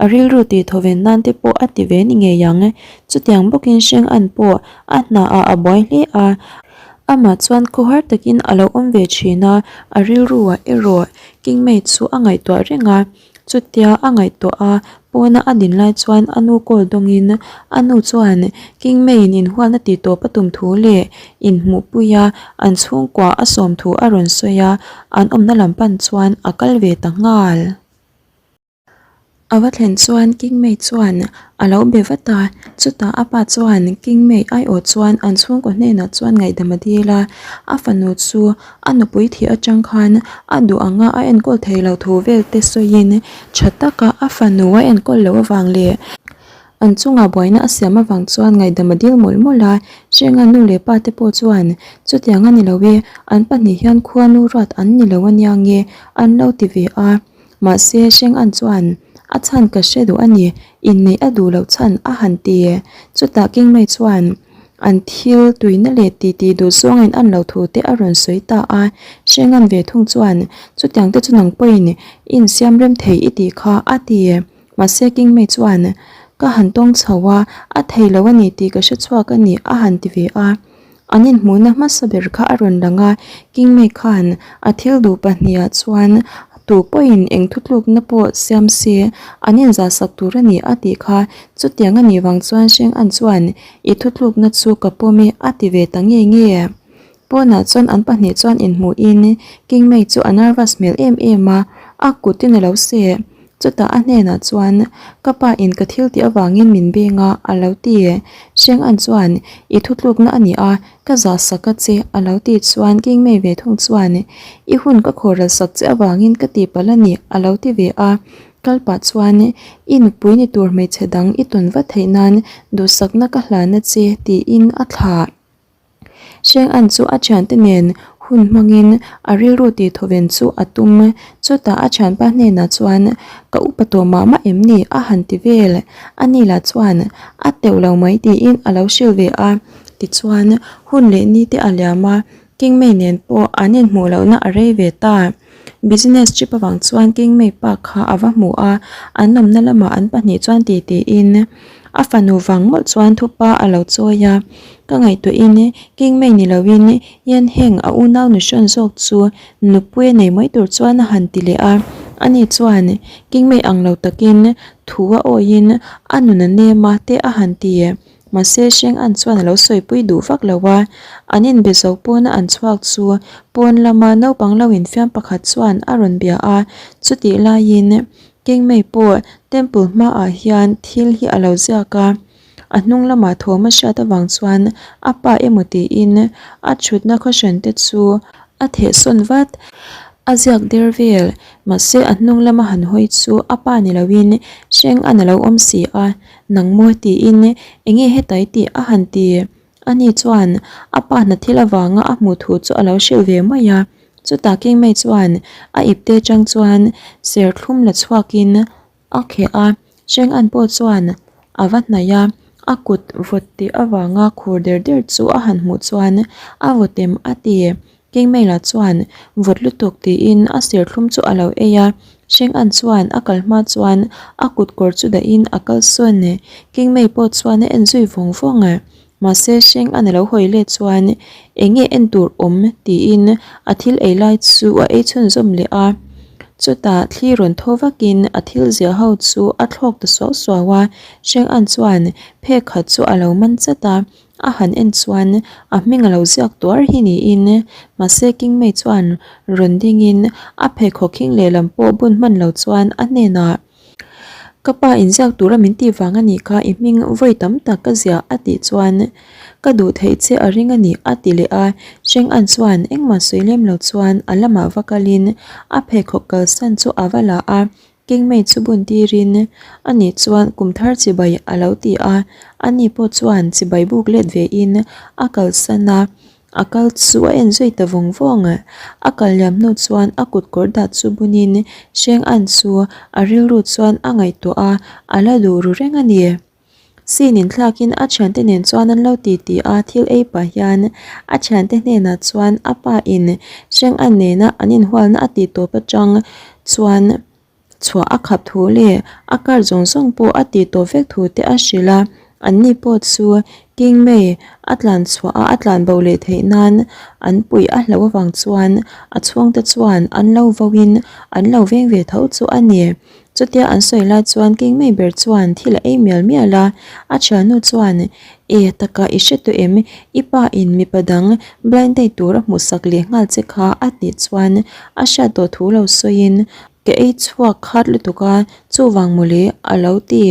A rilru tih thawven nan te pawh a ti ve ni ngei ang. Chutiang bawkin Hreng An pawh a hna ah a buai hle a, amah chuan khawhar takin a lo awm ve thin a, a rilru ah erawh Kingmei chu a ngaihtuah reng a. Chutia a ngaihtuah a, pawna a din lai chuan a nu call dawngin a nu chuan Kingmeiin inhualna tih tawp a tum thu leh inhmuhpui a an chhungkua a sawm thu a rawn sawi a, an awmna lam pan chuan a kal ve ta nghal. A va thlen chuan Kingmei chuan a lo be vat a, chutah a pa chuan Kingmei aiawh chuan an chhungkaw hnenah chuan ngaihdam a dil a, a fanu chu A nupui thih atang khan a duh anga a enkawl thei lo thu vel te sawiin tha taka a fanu a enkawl loh avang leh an chungah buaina a siam avang chuan ngaihdam a dil mawlh mawlh a. Hrenga nu leh pa te pawh chuan chutiang a ni lo e, an pahnih hian khuanu ruat an ni lo ania nge an lo ti ve a. Mahse Hrengan chuan a chhan ka hre duh a ni, inneih a duh loh chhan a han ti. Chutah Kingmei chuan. An thil tuina leh titi duh zawngin an lo thu te a rawn sawi ta a. Hrengan ve thung chuan, Chutiang te chu nang pawhin i insiam rem thei i tih kha, a ti. Mahse Kingmei chuan, Ka han tawng chho a, a thei lo a ni tih ka hre chhuak a ni, a han ti ve a. An inhmuhna hmasa ber kha a rawn lang a, Kingmei khan a thil duh pahnihah chuan tu pawhin eng thutlukna pawh siam se an inzahsak tur a ni a tih kha. Chutiang a nih vang chuan Hreng-an chuan I thutlukna chu ka pawm e a ti ve ta nge nge. Pawnah chuan an pahnih chuan inhmuhin Kingmei chu a nervous hmel em em a, a kutin a lo seh. Chutah a hnenah chuan, Ka pa in ka thil tih avangin min beng a, a lo ti. Hreng-an chuan, I thutlukna a ni a, ka zah sak a che, a lo ti chuan Kingmei ve thung chuan, I hun ka khawhral sak che avangin ka tihpalh a ni, a lo ti ve a. Kal pah chuan, I nupui ni tur hmeichhe dang i tawn vat theih nan duhsakna ka hlan a che, tiin a thlah. Hreng An chu a thiante nen hun hmangin a rilru tih thawven chu a tum. Chutah a thianpa hnenah chuan, Ka upa tawh mah mah em ni? a han ti vel. Ani lah chuan, A teuh lo mai tiin a lo hrilh ve a. Tichuan, hun leh ni te a liam a, Kingmei nen pawh an inhmuh lohna a rei ve ta. Business trip avang chuan Kingmei pa kha a va hmu a, an awmna lamah an pahnih chuan ti tiin a fanu vang mawlh chuan thupa a lo chawi a. Ka ngaihtuahin Kingmei ni loin Yan Heng a unau nu hrawn zawk chu nupui a nei mai tur chuan a han ti leh a. Ani chuan Kingmei ang lo takin thu a awiin a nun a nem a te a han ti. Mahse Hreng An chuan a lo sawipui duh vak lo a, an inbe zo pawna an chhuak chu pawn lama naupang lo infiam pakhat chuan a rawn bia a, chutih laiin Kengmei pawh temple hmaah hian thil hi a lo ziak a, a hnung lamah thawm a hriat avang chuan a pa emaw tiin a thutna khawhran te chu a thehsawn vat. A ziak der vel, mahse a hnung lama han hawi chu a pa ni loin Hreng An a lo awm si a, Nang maw tiin enge hetai tih a han ti. Ani chuan a pa hna thil avanga a hmuh thu chu a lo hrilh ve mai a. Chutah Kingmei chuan a ipte atang chuan serthlum la chhuakin a kheh a. Hreng-an pawh chuan a va hnaih a, a kut vawt tih avanga khur der der chu a han hmuh chuan a vawtem a ti. Kengmeila chuan vawt lutuk tiin a serthlum chu a lo ei a, Hreng-an chuan a kal hma chuan a kut kawr chu dahin a kal sawn. Kengmei pawh chuan a en zui vawng vawng a, mahse Hreng-an a lo hawi let chuan eng nge en tur awm tiin a thil ei lai chu a ei chhunzawm leh a. Chutah thli rawn thaw vakin a thil ziah ho chu a thlawk ta suau suau a, Hreng-an chuan phek khat chu a lo man chat a, A han en chuan a hming a lo ziak tuar hi niin mahse Kingmei chuan rawn dingin a pheikhawk khing lehlam pawh bun hman lo chuan a hnenah Ka pa inziak tura min tih vang a nih kha i hming vawi tam tak ka ziah a tih chuan ka duh theih che a ring a ni a ti leh a Hreng An chuan engmah sawi lem lo chuan a lamah va kalin a pheikhawk kalsan chu a va la a. Kengmei chu bun tirin a nih chuan kum thar chibai a lo ti a, ani pawh chuan chibai buk let ve in a kalsan a, a kal chu a en zui ta vawng vawng. A kal liam hnu chuan a kut kawr dah chu bunin Hreng An chu a rilru chuan a ngaihtuah a, a la duh ru reng a ni. Sin inthlakin a thiante nen chuan an lo ti ti a, thil ei pah hian a thiante hnenah chuan a pa in Hreng An nena an inhualna a tih tawp atang chuan chhuah a khap thu leh a car zawng zawng pawh a tih tawp vek thu te a hrilh a, anni pawh chu King Mei a tlan chhuah a a tlan bo leh theih nan an puih a hlauh avang chuan a chhungte chuan an lo vo in an lo veng ve tho chu a ni. Chutia an sawi lai chuan Kingmei ber chuan thil a ei mial mial a, a thiannu chuan, E, taka i hre tawh em? I pa in mipa dang blind date tur a hmuhsak leh nghal che kha a tih chuan a hriat tawh thu lo sawiin, Ka ei chhuak khat lutuk a, chuvang mawle a lo ti.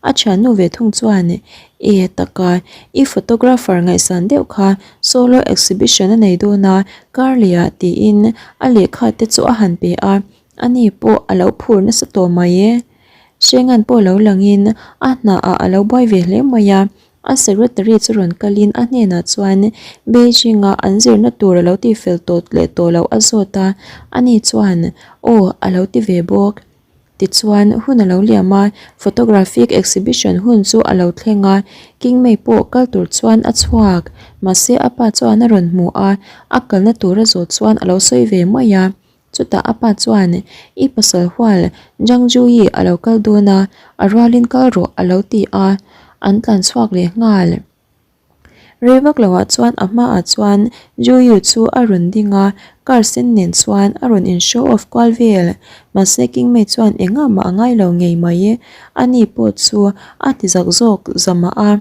A thiannu ve thung chuan, E, taka i photographer ngaihsan deuh kha solo exhibition a nei dawn a, Carly-ah tiin a lehkha te chu a han pe a. Ani pawh a lo phur nasa tawh mai e. Hrengan pawh lo langin a hnaah a lo buai ve hle mai a. A secretary chu rawn kalin a hnenah chuan Beijing-a an zirna tur a lo tifel tawh leh tawh loh a zawt a, ani chuan aw a lo ti ve bawk. Tichuan, hun a lo liam a, photographic exhibition hun chu a lo thleng a, Kingmei pawh kal tur chuan a chhuak. Mahse, a pa chuan a rawn hmu a, a kalna tur a zawh chuan a lo sawi ve mai a. Chutah a pa chuan, I pasal hual Zhang Juyi a lo kal dawn a, a rualin kal rawh a lo ti a, an tlan chhuak leh nghal. Rei vak loah chuan a hmaah chuan Juyu chu a rawn ding a, car sen nen chuan a rawn in show off kual vel. Mahse Kingmei chuan engah mah a ngai lo ngei mai. Ani pawh chu a ti zak zawk zamah a.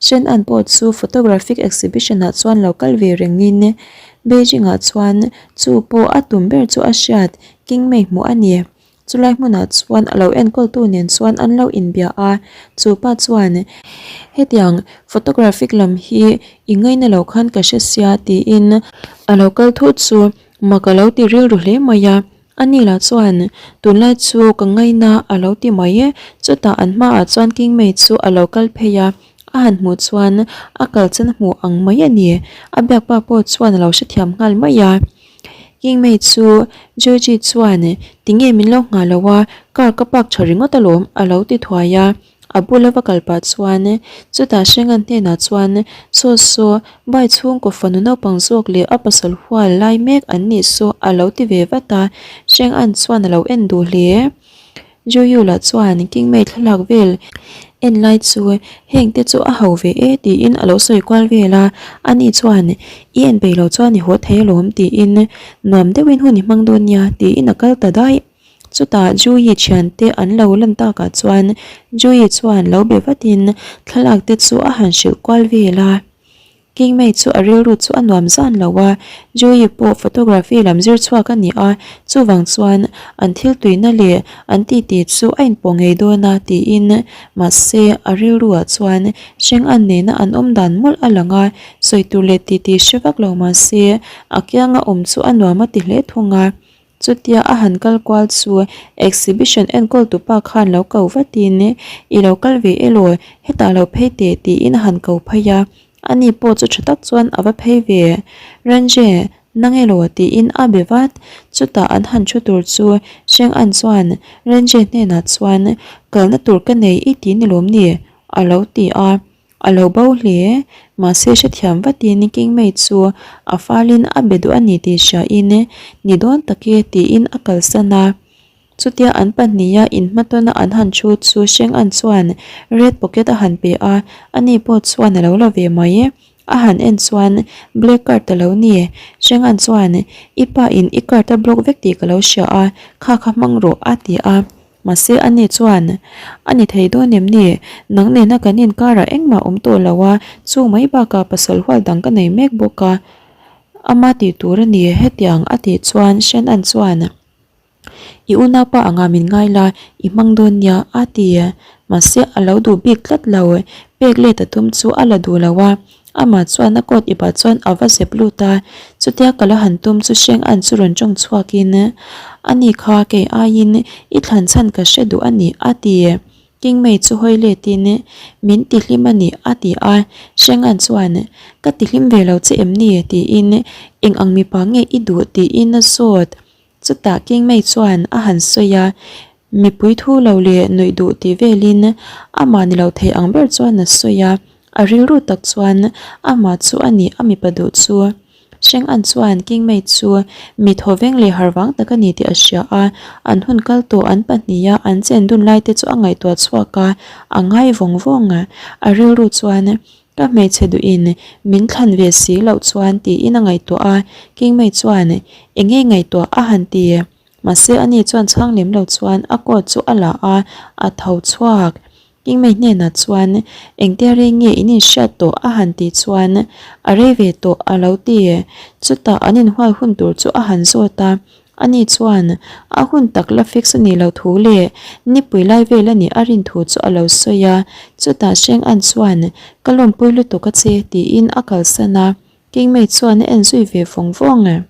Shen An pawh chu photographic exhibition ah chuan lo kal ve rengin Beijing ah chuan chu pawh a tum ber chu a hriat Kingmei hmuh a ni. Chulai hmunah chuan a lo enkawltu nen chuan an lo inbia a, chu pa chuan, Hetiang photographic lam hi i ngaina lo khan ka hre sia tiin a lo kal thut chu mak a lo ti rilru hle mai a. Ani lah chuan, Tunlai chu ka ngaina a lo ti mai. Chutah an hmaah chuan Kingmei chu a lo kal phei a, a han hmuh chuan a kalchan hmuh ang mai a ni. A biakpa pawh chuan a lo hrethiam nghal mai a. Kingmei chu Georgie chuan tinge min lo nghah lo a, car ka park tha ringawt alawm a lo ti thuai a, a bula va kal pah chuan chutah Hrengan hnenah chuan saw saw bai chhungkaw fanu naupang zawk leh a pasal hual lai mek an nih saw a lo ti ve vat a, Hrengan chuan a lo en duh hle. Joyula chuan Kingmei thlalak vel en lai chu heng te chu a ho ve e tiin a lo sawi kual vel a, ani chuan i en peih lo chuan i haw thei alawm tiin nuam deuhin hun i hmang dawn nia tiin a kal ta daih. Chutah Juyi thiante an lo lan takah chuan Juyi chuan lo be vatin thlalak te chu a han hrilh kual vel a. Kingmei chu a rilru chu a nuam zan lo a, Joey pawh photography lam zir chhuak a ni a, chuvang chuan an thil tuina leh an titi chu a inpawh ngei dawn a tiin mahse a rilruah chuan hreng an nena an awm dan mawlh a lang a, sawi tur leh titi hre vak lo mahse a kianga awm chu a nuam a ti hle thung a. Chutia a han kal kual chu exhibition enkawl tu pa khan lo ko vatin I lo kal ve elaw hetah lo phei teh tiin a han ko phei a, ani pawh chu tha tak chuan a va phei ve. Ranje, nang elaw tiin a be vat. Chutah an han thu tur chu Sheng An chuan Ranje hnenah chuan kalna tur ka nei i ti ni lawm ni? a lo ti a. A lo bo hle, mahse hrethiam vatin Kingmei chu a falin a be duh a ni tih hriain ni dawn tak e tiin a kalsan a. Chutia an pahniha inhmatawna an han thu chu Hreng-an chuan red pocket a han pe a, ani pawh chuan a lo la ve mai. A han en chuan black card a lo ni. Hreng-an chuan i pa in i card a block vek tih ka lo hria a, kha kha hmang rawh a ti a. Mahse ani chuan, A ni thei dawn em ni? Nang nena kan inkarah engmah awm tawh lo a, chu mai bakah pasal hual dang ka nei mek bawk a. Ama tih tur a ni, hetiang a tih chuan Shannon chuan, I unaupa anga min ngai la, i hmang dawn nia, a ti. Mahse a lo duh bik tlat lo, pek let a tum chu a la duh lo a. Amah chuan a coat ipah chuan a va zep lut a, chutia ka la han tum chu Sheng An chu rawn tawng chhuakin, Ani kha kei aiin i thlan chhan ka hre duh a ni, a ti. Kingmei chu hawi letin, Min ti hlim a ni, a ti a. Sheng An chuan, Ka ti hlim ve lo che em ni? tiin, Eng ang mipa nge i duh? tiin a zawt. Chutah Kingmei chuan a han sawi a, mipui thu lo leh nuih duh tih velin amah ni lo thei ang ber chuan a sawi a, a rilru tak chuan amah chu a ni a mipa duh chu. Hreng An chuan Kingmei chu mi thawveng leh harvang tak a ni tih a hria a, an hun kal tawh an pahniha an chen dun lai te chu a ngaihtuah chhuak a, a ngai vawng vawng. A rilru chuan Ka hmeichhe duhin min thlan ve si loh chuan tiin a ngaihtuah a, Kingmei chuan eng nge ngaihtuah a han ti. Mahse ani chuan chhang lem lo chuan a coat chu a la a, a tho chhuak. Kingmei hnenah chuan engtia rei nge in inhriat tawh a han tih chuan a rei ve tawh a lo ti. Chutah an inhual hun tur chu a han zawt a, Ani chuan a hun tak la fix a nih loh thu leh nipui lai vel a nih a rin thu chu a lo sawi a, chutah Sheng An chuan ka lawmpui lutuk a che tiin a kalsan a, Kingmei chuan a en zui ve vawng vawng.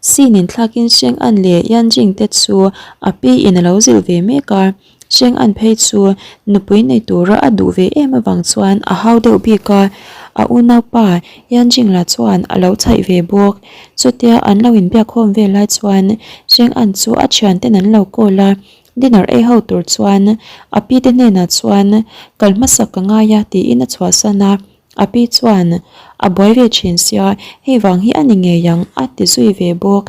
Sin inthlakin Sheng An leh Yan Jing te chu a pi in a lo zilh ve mek a. Hreng an phei chu nupui nei tura a duh ve em avang chuan a hau deuh bik a, a unaupa Yanjing lah chuan a lo chhaih ve bawk. Chutia an lo inbiak khawm vel lai chuan Hreng an chu a thianten an lo call a. Dinner ei ho tur chuan a pi te hnenah chuan kal hmasak ka ngai a tiin a chhuahsan a, a pi chuan a buai ve thin sia hei vang hi a ni ngei ang a ti zui ve bawk.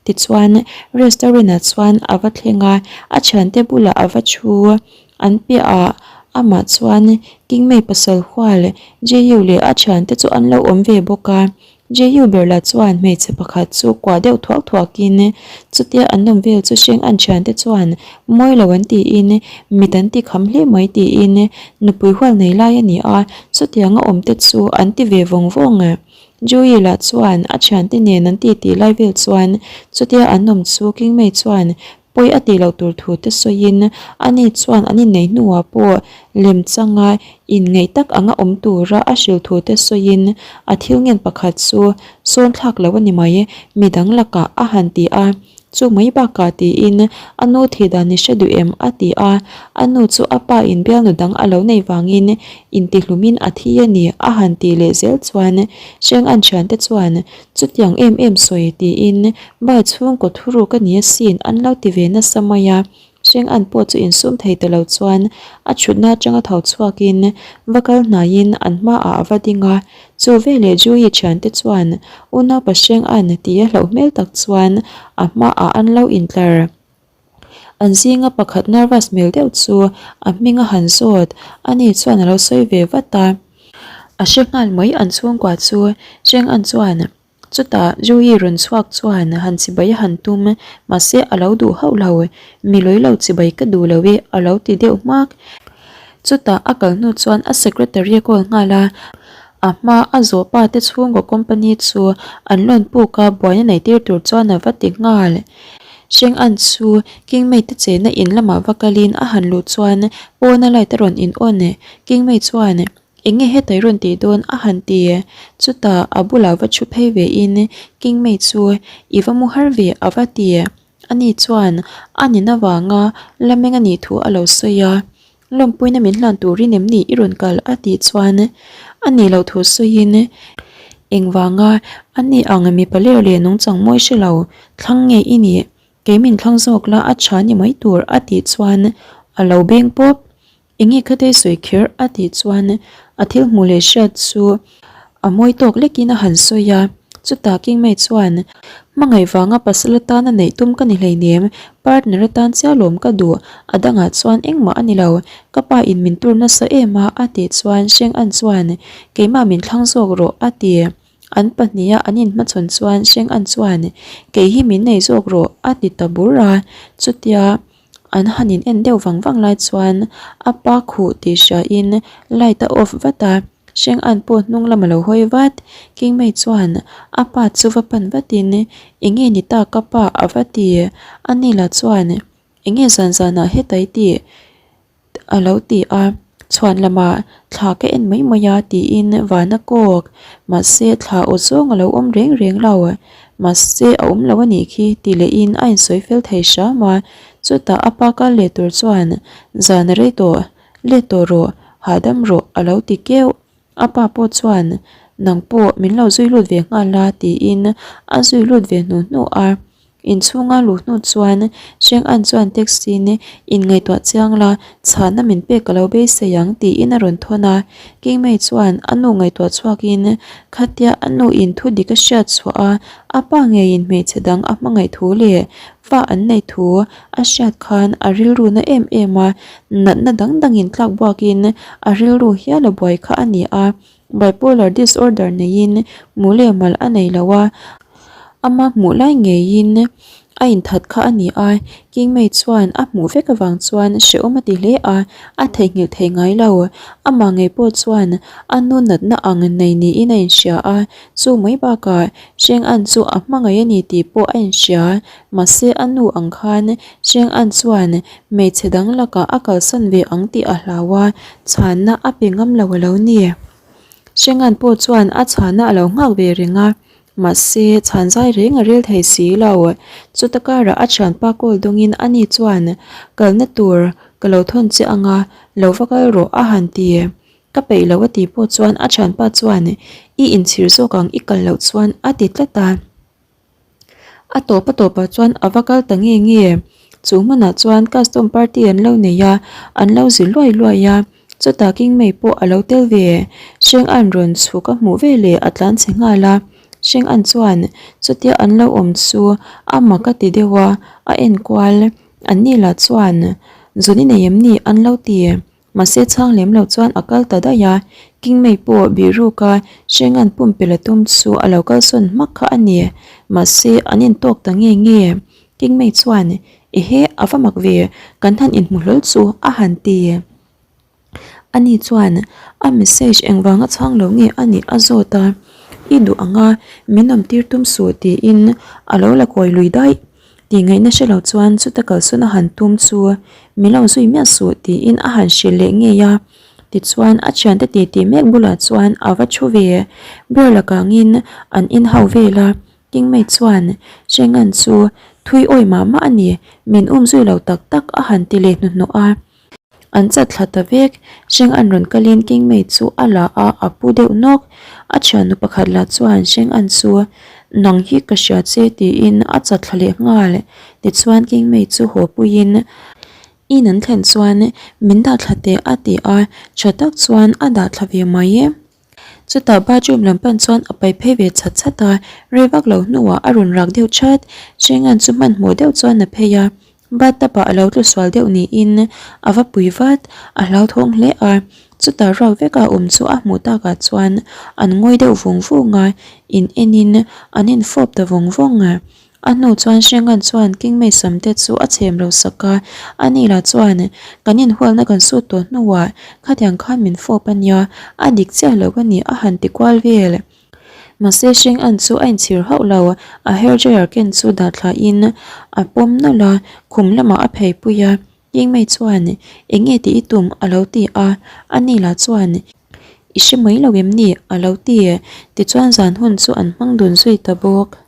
Tichuan restaurant ah chuan a va thleng a, a thiante bulah a va thu. An piahah amah chuan Kingmei pasal hual Jehu leh a thiante chu an lo awm ve bawk a. Jehu ber lah chuan hmeichhe pakhat chu kuah deuh thuak thuakin chutia an awm vel chu hreng an thiante chuan mawi lo an tiin mit an ti kham hle mai tiin nupui hual nei lai a ni a, chutianga awm te chu an ti ve vawng vawng. Joey lah chuan a thiante nen an titi lai vel chuan chutia an awm chu Kingmei chuan pawi a tih loh tur thu te sawiin ani chuan an inneih hnuah pawh lem changa inngeih tak anga awm tura a hrilh thu te sawiin a thil ngen pakhat chu sawn thlak lo a ni mai midang lakah a han ti a. Chu mai bakah tiin a nu thih dan i hre duh em? a ti a, a nu chu a pa in bialnu dang a lo nei vangin intihlumin a thi a ni a han tih leh zel chuan Hreng an thiante chuan chutiang em em sawi tiin bai chhungkaw thuruk a ni asin an lo ti ve nasa mai a. Hreng an pawh chu insum thei ta lo chuan a thutna atanga tho chhuakin va kal hnaiin an hmaah a va ding a. Chu veleh Julie thiante chuan unaupa Hreng an tia hlauh hmel tak chuan a hmaah an lo intlar. An zinga pakhat nervous hmel deuh chu a hming a han zawt, ani chuan a lo sawi ve vat a. A hre nghal mai an chhungkua chu Hreng an chuan. Chutah Joey rawn chhuak chuan han chibai a han tum, mahse a lo duh hauh lo, mi lawi lo chibai ka duh lo e a lo ti deuh hmak. Chutah a kal hnu chuan a secretary a call nghal a, a hma a zawh pa te chhungkaw company chu an loan puk a buaina nei tir tur chuan a va ti nghal. Hreng an chu Kingmei te chenna in lamah va kalin a han luh chuan pawna light a rawn in on, Kingmei chuan Eng nge hetai rawn tih dawn a han ti? Chutah a bulah va thu phei ve in Kingmei chu i va mu har ve a va ti. Ani chuan a nin avanga la meng a nih thu a lo sawi a. Lawmpuina min hlan turin em ni i rawn kal a tih chuan a nih loh thu sawiin engvanga a ni ang mipa ler leh nungchang mawi hre lo thlang nge i nih? Kei min thlang zawk la a tha ni mai tur a tih chuan a lo beng pawp. Enge khatei sawi kher a tih chuan a thil hmuh leh hriat chu a mawi tawk lekin a han sawi a, chutah Kingmei chuan hmangaih vanga pasal atana neih tum ka ni hleinem, partner atan chiah lawm ka duh, a dangah chuan engmah a ni lo, ka pa in min tur nasa em a a tih chuan Hreng An chuan keimah min thlang zawk rawh a ti. An pahniha an inhmachhawn chuan Hreng An chuan kei hi min nei zawk rawh a ti ta bur a, chutia An han in en deuh vang vang lai chuan a pa khuh tih hria in light a off vat a, Hreng an pawh hnung lam a lo hawi vat. Kingmei chuan a pa chu va pan vat in eng nge ni ta ka pa a va ti? Anila chuan eng nge zan zan ah heta i tih? A lo ti a, chhuan lamah thla ka en mai mai a tiin van a kawk, mahse thla aw zawng a lo awm reng reng lo, mahse a awm lo a nih khi ti lehin a insawi fel thei hram a, chutah a pa kal leh tur chuan zan a rei tawh, let tawh rawh, hahdam rawh a lo ti keuh. A pa pawh chuan nang pawh min lo zui lut ve nghal a tiin a zui lut ve hnu hnu a. Inchhunga luh hnu chuan Hreng An chuan taxi-in inngaihtuah chiang la, chhahna min pek ka lo beisei ang tiin a rawn thawn a. Kingmei chuan a nu ngaihtuah chhuakin khatia a nu in thu dik a hriat chhuah a, a pa ngeiin hmeichhe dang a hmangaih thu leh fa an neih thu a hriat khan a rilru na em em a, natna dang dangin tlak buakin a rilru hial a buai kha a ni a, bipolar disorder neiin mu leh mal a nei lo a, ama hmuh lai ngeiin a inthat kha a ni a, Kingmei chuan a hmuh vek avang chuan hrehawm a ti hle a, a theihnghilh thei ngai lo, amah ngei pawh chuan a nu natna ang nei niin a inhria a, chu mai bakah Hreng An chu a hmangaih a ni tih pawh a inhria. Mahse a nu ang khan Hreng An chuan hmeichhe dang lakah a kalsan ve ang tih a hlau a, chhanna a pe ngam lo a lo ni. Hreng An pawh chuan a chhanna a lo nghak ve reng a, mahse chhan zai reng a rel thei si lo. Chuta karah a thianpa call dawngin ani chuan kalna tur ka lo thawn che anga lo va kal rawh a han ti. Ka peih lo a tih pawh chuan a thianpa chuan i inchhir zawk ang i kal loh chuan a ti tlat a. A tawp a tawpah chuan a va kal ta nge nge. Chu hmunah chuan custom party an lo nei a, an lo zi luai luai a. Chutah Kingmei pawh a lo tel ve. Hreng an rawn chhuk a hmuh veleh a tlan chhe nghal a. Hreng an chuan chutia an lo awm chu a mak a ti deuh a, a enkual. Anni lah chuan, Zun i nei em ni? an lo ti. Mahse chhang lem lo chuan a kal ta daih a, Kingmei pawh bihruk a Hrengan pumpelh a tum chu a lo kalsawn hmak kha a ni. Mahse an intawk ta nge nge. Kingmei chuan, Ehe, a va mak ve, kan han inhmu hlawl chu a han ti. Ani chuan a message engvanga chhang lo nge a nih a zawt a, I duh ang a, min awmtir tum suh tiin a lo la kawi lui daih. Tih ngaihna hre lo chuan chuta kalsawn a han tum chu min lo zui miah suh tiin a han hrilh leh ngei a. Tichuan a thiante titi mek bulah chuan a va thu ve. Beer la kangin an in ho vel a, Kingmei chuan Hrengan chu thui awi mah mah a ni, min um zui lo tak tak a han ti leh hnuhnawh a. An chat thla ta vek, Hreng an rawn kalin Kingmei chu a la a, a pu deuh nawk. A thiannu pakhat lah chuan Hreng an chu, Nang hi ka hria che tiin a chat thla leh nghal. Tichuan Kingmei chu haw puiin in an thlen chuan min dah thla teh a ti a, tha tak chuan a dah thla ve mai e. Chutah bathroom lam pan chuan a pai phei ve chhat chhat a, rei vak lo hnuah a rawn rak deuh chat. Hrengan chu hmanhmawh deuh chuan a phei a, bathtub ah a lo tlu sual deuh niin a va pui vat, a hlauthawng hle a. Chutah ruak veka awm chu a hmuh takah chuan an ngawi deuh vung vung a, in enin an infawp ta vawng vawng a. A hnu chuan Hrengan chuan Kingmei sam te chu a chhem lo sak a, ani lah chuan kan inhualna kan sut tawh hnuah khatiang khan min fawp a nia, a dik chiah lo a ni a han ti kual vel. Mahse Hrengan chu a inchhir hauh lo, a hair dryer ken chu dah thlahin a pawm nawlh a, khum lamah a phei pui a, Kingmei chuan eng nge tih i tum a lo ti a, ani lah chuan i hre mai lo em ni a lo ti, tichuan zan hun chu an hmang dun zui ta bawk.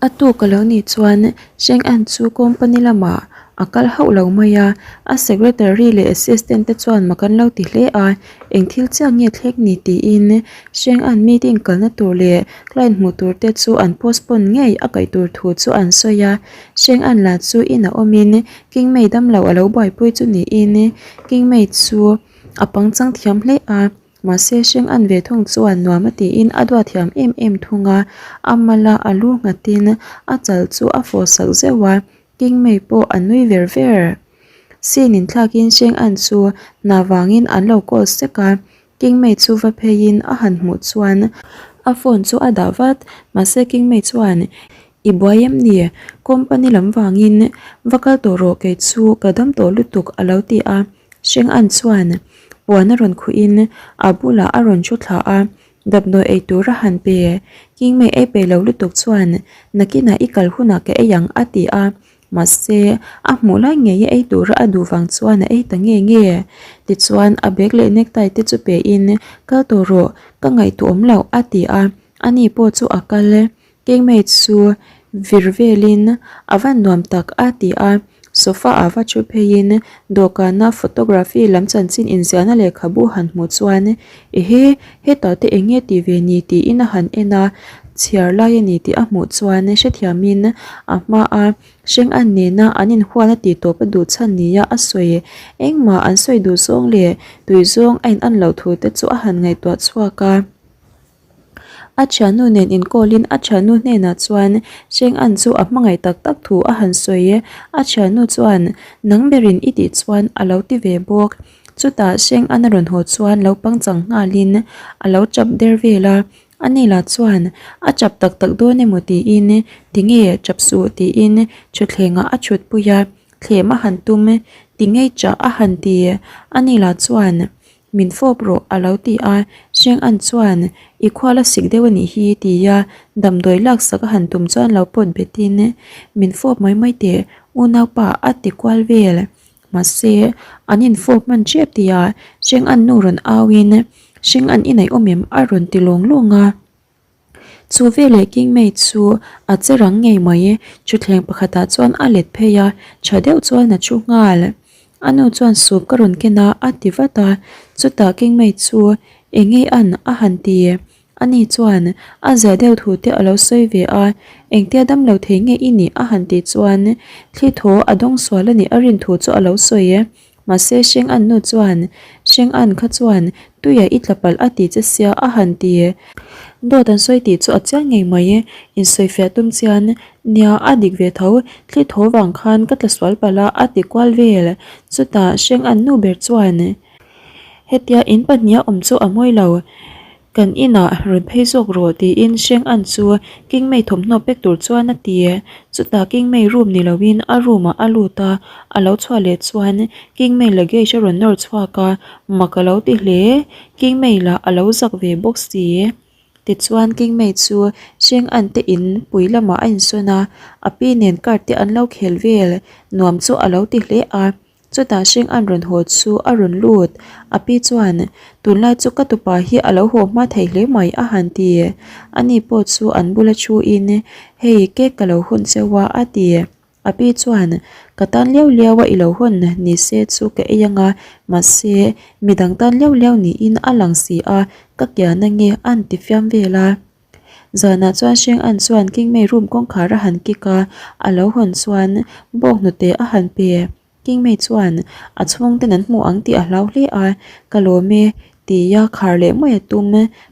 A tuk a lo nih chuan Sheng An chu company lamah a kal hauh lo mai a, a secretary leh assistant te chuan mak an lo ti hle a, eng thil chiah nge thleng ni tiin Sheng An meeting kalna tur leh client hmuh tur te chu an postpone ngei a kaih tur thu chu an sawi a, Sheng An lah chu inah awmin King Mei damlo a lo buaipui chu niin King Mei chu a pangchang thiam hle a. Mahse hring an ve thung chuan nuam a tiin a duat thiam em em thung a, a mala a lu nghatin a chal chu a fawh sak zeuh a, Kingmei pawh a nui ver ver. Sin inthlakin hring an chu hna vangin an lo call sek a, Kingmei chu va pheiin a han hmuh chuan a phone chu a dah vat, mahse Kingmei chuan I buai em ni? Company lam vangin va kal tawh rawh kei chu ka dam tawh lutuk a lo ti a. Hreng An chuan puan a rawn khuhin a bulah a rawn thu thla a, damdawi ei tur a han pe. Kingmei ei peih lo lutuk chuan nakinah i kal hunah ka ei ang a ti a, mahse a hmuh lai ngei a ei tura a duh vang chuan a ei ta nge nge. Tichuan a bag leh necktie te chu pein kal tawh rawh ka ngaihtuah awm loh a ti a, ani pawh chu a kal. Kengmei chu vir velin a van nuam tak a ti a, sofa ah va thu pheiin dawhkana photography lam chanchin inziahna lehkhabu han hmuh chuan ehe hetah te eng nge tih ve ni tiin a han en a, chhiar lai a ni tih a hmuh chuan hrethiamin a hma a hreng an nena an inhualna tih tawp a duh chhan nia a sawi engmah an sawi duh zawng leh tui zawng a in an loh thu te chu a han ngaihtuah chhuak a. A thiannu nen inkawlin a thiannu hnenah chuan Cheng An chu a hmangaih tak tak thu a han sawi. A thiannu chuan, Nang berin i tih chuan a lo ti ve bawk. Chutah Cheng An a rawn haw chuan lo pangchang nghalin a lo chap der vel a. Ani lah chuan a chap tak tak dawn emaw tiin, Tinge chap suh tiin thutthlengah a thutpui a, thlem a han tum. Tinge chah a han ti. Ani lah chuan Min fawp rawh a lo ti a, Hreng An chuan i khual a sik deuh a nih hi tia damdawi laksak a han tum chuan lo pawt betin min fawp mai mai teh unaupa a ti kual vel. Mahse an infawp hman tep tia Hreng An nu rawn auin Hreng An i naih awm em a rawn ti lawng lawng a. Chu veleh Kingmei chu a che rang ngei mai, thutthleng pakhatah chuan a let phei a, tha deuh chuan a thu nghal. A nu chuan soup ka rawn ken a, a ti vat a, chutah Kingmei chu eng nge an a han ti. Ani chuan a zia deuh thu te a lo sawi ve a, engtia dam lo thei nge i nih a han tih chuan thli thaw a dawng sual a nih a rin thu chu a lo sawi e. Mahse Sheng An nu chuan Sheng An kha chuan tuia i tla palh a ti che sia a han ti. Dawt an sawi tih chu a chiang ngei mai. Insawifiah tum chian nia a dik ve tho, thli thaw vang khan ka tla sual palh a a ti kual vel. Chutah Sheng An nu ber chuan Hetia in pahniha awm chu a mawi lo. Kan inah rawn phei zawk rawh tiin Sheng An chu King Mei thawmhnaw pek tur chuan a ti. Chutah King Mei room ni loin a room ah a lut a, a lo chhuah leh chuan King Mei luggage a rawn nawr chhuak a, mak a lo ti hle. King Mei lah a lo zak ve bawk si. Tichuan King Mei chu Sheng An te in pui lamah a insawn a, a pi nen card te an lo khel vel nuam chu a lo ti hle a. Chutah hring an rawn haw chu a rawn lut. A pi chuan, Tunlai chu ka tupa hi a lo haw hma thei hle mai a han ti. Ani pawh chu an bula thuin, Hei, cake ka lo hawn cheu a, a ti. A pi chuan, Ka tan liau liau a i lo hawn ni se chu ka ei anga, mahse, midang tan liau liau niin a lang si a, ka kian ange a'n ti fiam vel a. Zanah chuan Sheng An chuan King Mei room kawngkhar a han kick a, a lo hawn chuan bawk hnute a han pe. King Mei chuan a chhungten an hmu ang tih a hlau hle a, Ka lawm e, tia khar leh mai a tum.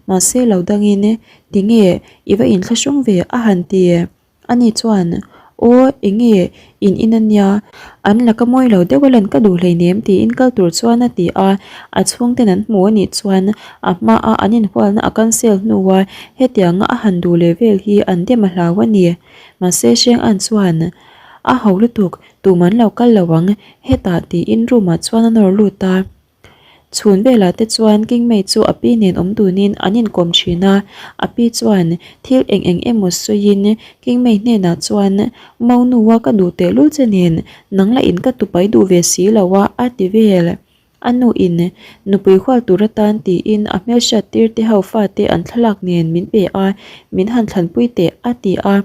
Mahse lo dangin, Tinge i va inthlahrung ve a han ti. Ani chuan, Aw, enge in in a nia, an laka mawi lo deuh a lan ka duh hleinem tiin kal tur chuan a ti a, a chhungten an hmu a nih chuan a hmaa an inhualna a cancel hnua hetianga a han duh leh vel hi an dem a hlau a ni. Mahse Sheng An chuan, A ho lutuk, tuman lo kal lo ang, hetah tiin room ah chuan a nawr lut a. Chhun velah te chuan King Mei chu a pi nen awm dunin an inkawm thin a, a pi chuan thil eng eng emaw sawiin King Mei hnenah chuan Maunua ka duh tehlul che nen nang lah in ka tupai duh ve si lo a a ti vel. A nu in nupui hual tur atan tiin a hmelhriat tir te ho fate an thlalak nen min pe a, min han thlanpui teh a ti a.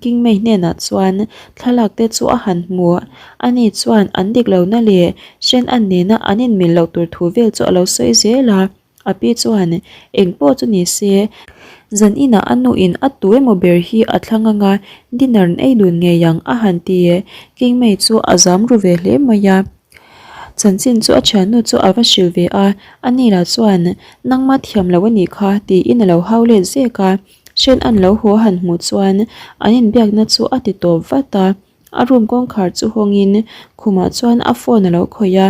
King Mei hnenah chuan thlalak te chu a han hmu. Ani chuan an dik lohna leh hren an nena an inmil loh tur thu vel chu a lo sawi zel a. A pi chuan eng pawh chu ni se, zan inah a nuin a tu emaw ber hi a thlang anga dinner an ei dun ngei ang a han ti. King Mei chu a zam ru ve hle mai a. Chanchin chu a thiannu chu a va hrilh ve a, ani lah chuan nangma thiam lo a nih kha tiin a lo hau let zek a. Hren an lo haw han hmuh chuan an inbiakna chu a ti tawp vat a, a room kawngkhar chu hawngin khumah chuan a phone a lo khawih a,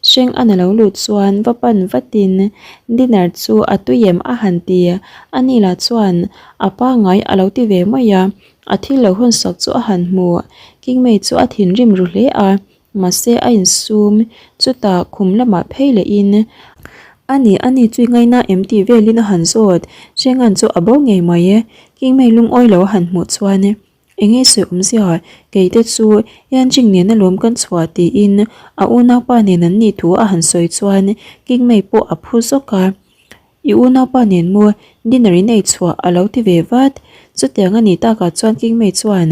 Hreng an a lo lut chuan va pan vatin dinner chu a tui em a han ti, ani lah chuan a pangngai a lo ti ve mai a, a thil lo hawnsak chu a han hmu, Kingmei chu a thinrim ru hle a. Mahse a insum, chutah khum lamah phei lehin, A ni, a ni chu i ngaina em tih velin a han zawt. Hrengan chu a bo ngei mai e. Kingmei lungawi lo a han hmuh chuan, Eng nge sawi awmzia, keite chu Yanjing nen alawm kan chhuah tiin a unaupa nen an nih thu a han sawi chuan Kingmei pawh a phu zawk a. I unaupa nen maw dinner in ei chhuah a lo ti ve vat. Chutiang a nih takah chuan Kingmei chuan,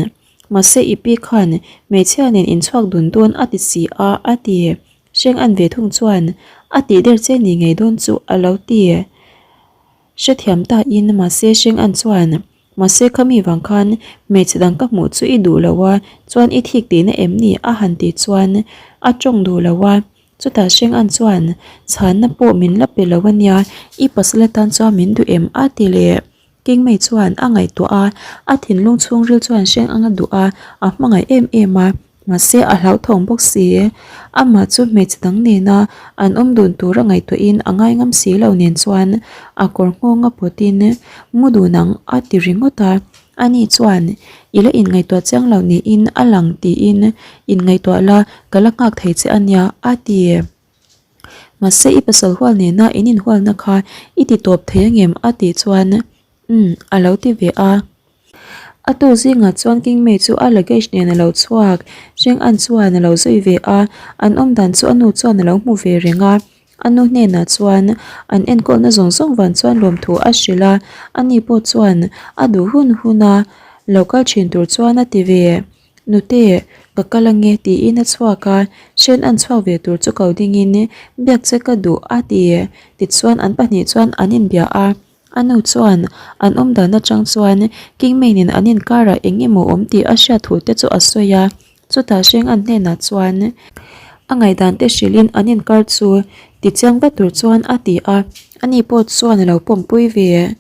Mahse i pi khan hmeichhia nen inchhuak dun dawn a ti si a, a ti. Hreng an ve thung chuan a tih der che ni ngei dawn chu a lo ti. Hrethiam ta in mahse Hreng an chuan mahse khami vang khan hmeichhe dang ka hmuh chu i duh lo a, chuan i thik tihna em ni a han tih chuan a tawng duh lo a. Chutah Hreng an chuan chhanna pawh min la pe lo a nia, i pasal atan chuan min duh em a ti leh. Kingmei chuan a ngaihtuah a, a thinlung chhungril chuan hreng anga duh a, a hmangaih em em a, mahse a hlauthawng bawk si. Amah chu hmeichhe dang nena an awm dun tura ngaihtuahin a ngaingam si lo nen chuan a kawr nghawnga pawtin mu dun ang a ti ringawt a. Ani chuan i la inngaihtuah chiang lo niin a lang tiin inngaihtuah la ka la nghak thei che a nia a ti. Mahse i pasal hual nena in inhualna kha i ti tawp thei angem a tih chuan umm a lo ti ve a. A tu zingah chuan King Mei chu a luggage nen a lo chhuak, Hreng An chuan a lo zui ve a, an awm dan chu a nu chuan a lo hmu ve reng a. A nu hnenah chuan an enkawlna zawng zawng vang chuan lawmthu a hrilh a, ani pawh chuan a duh hun hun a lo kal thin tur chuan a ti ve. Nute, ka kal ange tiin a chhuak a, Hren an chhuak ve tur chu ko dingin biak che ka duh a ti. Tichuan an pahnih chuan an inbia a. A nu chuan an awm dan atang chuan Kingmei nen an inkarah eng emaw awm tih a hriat thu te chu a sawi a. Chutah Hreng-an hnenah chuan a ngaihdan te hrilhin an inkar chu tichiang vat tur chuan a ti a, ani pawh chuan a lo pawmpui ve.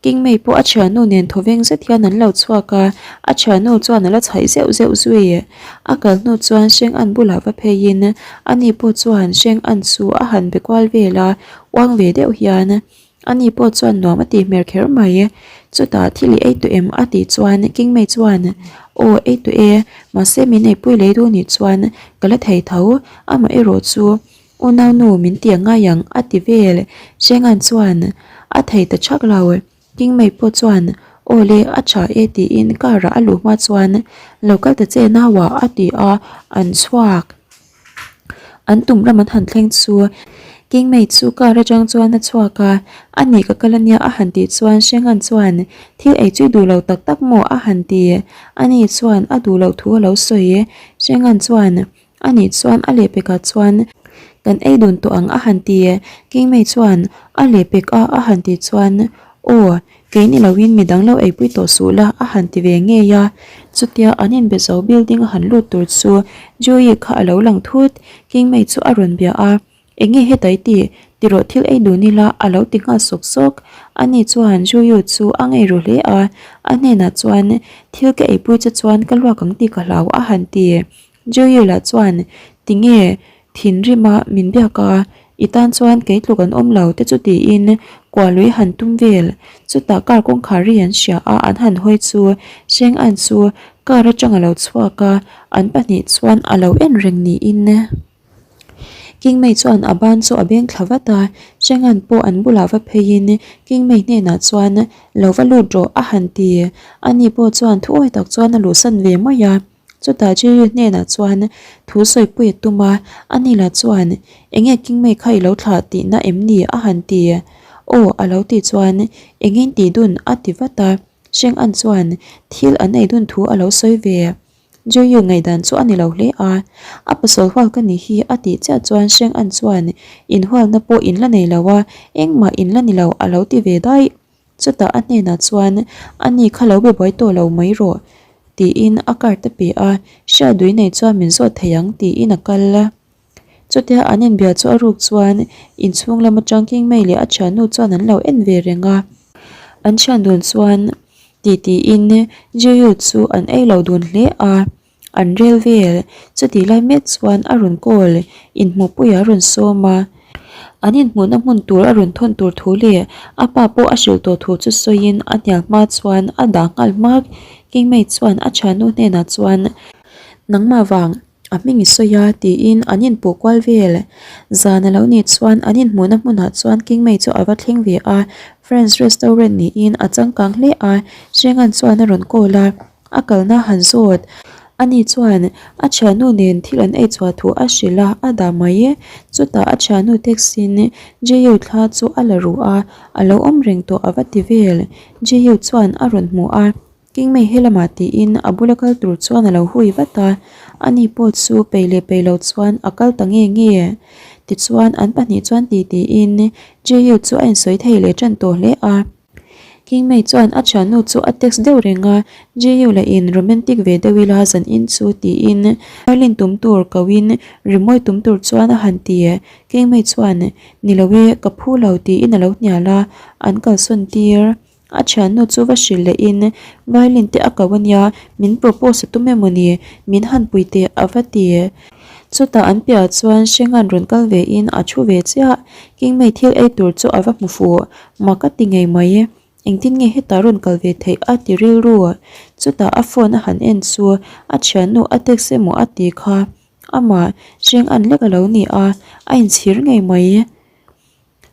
Kingmei pawh a thiannu nen thawveng zet hian an lo chhuak a, a thiannu chuan a la chhaih zeuh zeuh zui. A kal hnu chuan Hreng-an bulah va pheiin ani pawh chuan Hreng-an chu a han be kual vel a, uang ve deuh hian Ani pawh chuan nuam a tih hmel kher mai. Chutah thil i ei tawh em? a tih chuan Kingmei chuan, Aw, ei tawh e, mahse min eipui lei duh nih chuan ka la thei tho, amaherawh chu unaunu min ti a ngai ang a ti vel. Hrengan chuan a thei ta thak lo. Kingmei pawh chuan, Aw le, a tha e tiin car ah a luh hma chuan, Lo kal ta che nauah a ti a, an chhuak. An tum ram an han thleng chu Kingmei chu car atang chuan a chhuak a, a nih ka kal ania a han tih chuan Hrengan chuan thil ei chu i duh lo tak tak maw a han ti. Ani chuan a duh loh thu a lo sawi. Hrengan chuan a nih chuan a lehpekah chuan kan ei dun tawh ang a han ti. Kingmei chuan a lehpek a a han tih chuan aw Kei ni loin midang lo eipui tawh suh la a han ti ve ngei a, chutia an inbe zo building a han lut tur chu Joey kha a lo lang thut, Kingmei chu a rawn bia a, Enge heta i tih? Tirawh thil ei dun ila a lo ti nghal sawk sawk. Ani chuan Joey chu a ngei ru hle a, a hnenah chuan thil ka eipui che chuan ka luak ang tih ka hlau a han ti. Joey lah chuan Tinge thinrima min biak a, i tan chuan kei tluk an awm lo te chu tiin kualui han tum vel. Chutah car kawngkhar ri an hria a, an han hawi chu Sheng An chu car atang a lo chhuak a, an pahnih chuan a lo en reng niin Kingmei chuan a ban chu a beng thla vat a, Sheng An pawh an bulah va pheiin Kingmei hnenah chuan lo va lut rawh a han ti. Ani pawh chuan thuawi tak chuan a luhsan ve mai a. Chutah Jerry hnenah chuan thu sawipui a tum a, ani lah chuan, Enge Kingmei kha i lo thlah tihna em ni? a han ti. Aw, a lo tih chuan, Engin tih dun? a ti vat a. Sheng An chuan thil an ei dun thu a lo sawi ve. Jerry ngaihdan chu a ni lo hle a, A pasal hual ka nih hi a tih chiah chuan Sheng An chuan, Inhualna pawh in la nei lo a, engmah in la ni lo a lo ti ve daih. Chutah a hnenah chuan, A ni kha lo be buai tawh lo mai rawh, tiin a card a pe a, Hriatdui nei chuan min zawt thei ang, tiin a kal a. Chutia an inbia chu a ruk chuan inchhung lam atang Kingmei leh a thiannu chuan an lo en ve reng a. An thian dun chuan titiin Jiyu chu an ei lo dun hle a. An rel vel, chutih lai mek chuan a rawn call, inhmuhpui a rawn sawm a. An inhmuhna hmun tur a rawn thawn tur thu leh a pa pawh a hrilh tawh thu chu sawiin a hnial hma chuan a dah nghal hmak. Kingmei chuan a thiannu hnenah chuan, Nangmah vang a hming i sawi a tiin an inpuh kual vel. Zan a lo nih chuan an inhmuhna hmunah chuan Kingmei chu a va thleng ve a, French restaurant niin a changkang hle a, Hrengan chuan a rawn call a. A kalna han zawt. Ani chuan a thiannu nen thil an ei chhuah thu a hrilh a, a dah mai e. Chutah a thiannu taxi-in Jiyu thla chu a la ruh a, a lo awm reng tawh a va ti vel. Jiyu chuan a rawn hmu a, Kingmei helamah tiin a bula kal tur chuan a lo hui vat a, ani pawh chu peih leh peih lo chuan a kal ta nge nge. Tichuan an pahnih chuan ti tiin Jiyu chu a insawi thei leh tan tawh hle a. Kingmei chuan a thiannu chu a text deuh reng a, Jiyu lah in romantic ve deuh ila zan in chu tiin violin tum tur ko in rimawi tum tur chuan a han ti. Kingmei chuan ni lo e ka phu lo tiin a lo hnial a, an kalsawn tir. A thiannu chu va hrilh leh in violin te a ko ania min propose a tum emaw ni min han pui teh a va ti. Chutah an piahah chuan Hrengan rawn kal ve in a thu ve chiah. Kingmei thil ei tur chu a va hmu fuh. Mak a ti ngei mai. Engtin nge hetah rawn kal ve theih a ti rilru. Chutah a phone a han en chu a thiannu a text emaw a ti kha. Amah Hrengan lek a lo ni a, a inchhir ngei mai.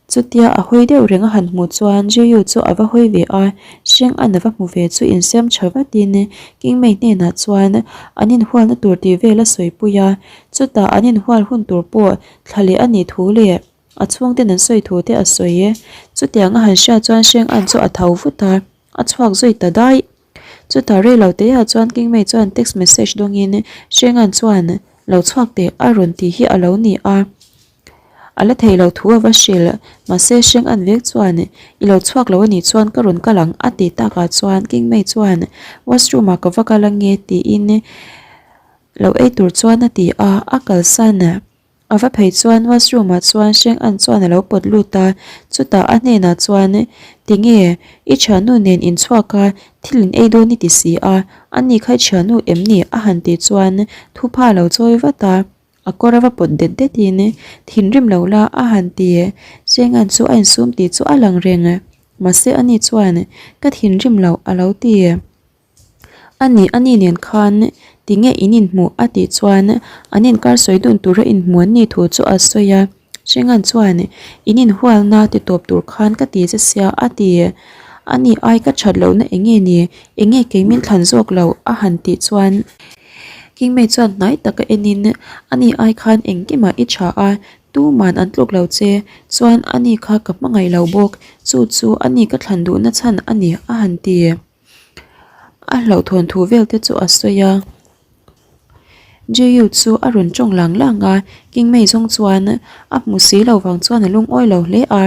Chutia a hawi deuh reng a han hmuh chuan Jiyu chu a va hawi ve a, Sheng An a va hmu ve chu insiam tha vatin Kingmei hnenah chuan an inhualna tur tih vel a sawipui a, chutah an inhual hun tur pawh thla leh a nih thu leh a chhungten an sawi thu te a sawi e. Chutiang a han hriat chuan Sheng An chu a tho vut a, a chhuak zui ta daih. Chutah rei lo te ah chuan Kingmei chuan text message dawngin Sheng An chuan lo chhuak teh a rawn tih hi a lo ni a. A la theih loh thu a va hrilh. Mahse Sheng An vek chuan I lo chhuak lo anih chuan ka rawn kal ang a ti takah chuan King Mei chuan washroom ah ka va kal ange tiin lo ei tur chuan a ti a, a kalsan. A va phei chuan washroom ah chuan Sheng An chuan a lo pawt lut a, chutah a hnenah chuan Tinge i thiannu nen inchhuak a thil in ei dawn i ti si a, ani kha i thiannu em ni? a han tih chuan thupha a lo chawi vat a. A kawr a va pawt det det in thinrim lo la a han ti. Chengan chu a insum tih chu a lang reng. Mahse ani chuan ka thinrim loh a lo ti. Ani ani nen khan tinge in inhmuh a tih chuan an inkar sawi dun tura inhmuh an nih thu chu a sawi a. Hringan chuan, In inhualna ti tawp tur khan ka ti che sia a ti. Ani ai ka that lohna eng nge ni? Eng nge kei min thlan zawk loh? a han tih chuan Kingmei chuan hnai taka enin, Ani ai khan engkimah i tha a, tuman an tluk lo che. Chuan ani kha ka hmangaih lo bawk, chu chu ani ka thlan duhna chhan a ni a han ti. A hlauhthawn thu vel te chu a sawi a. Jiyu chu a rawn tawng lang lang a, Kingmei zawng chuan a hmu si lo vang chuan a lungawi lo hle a.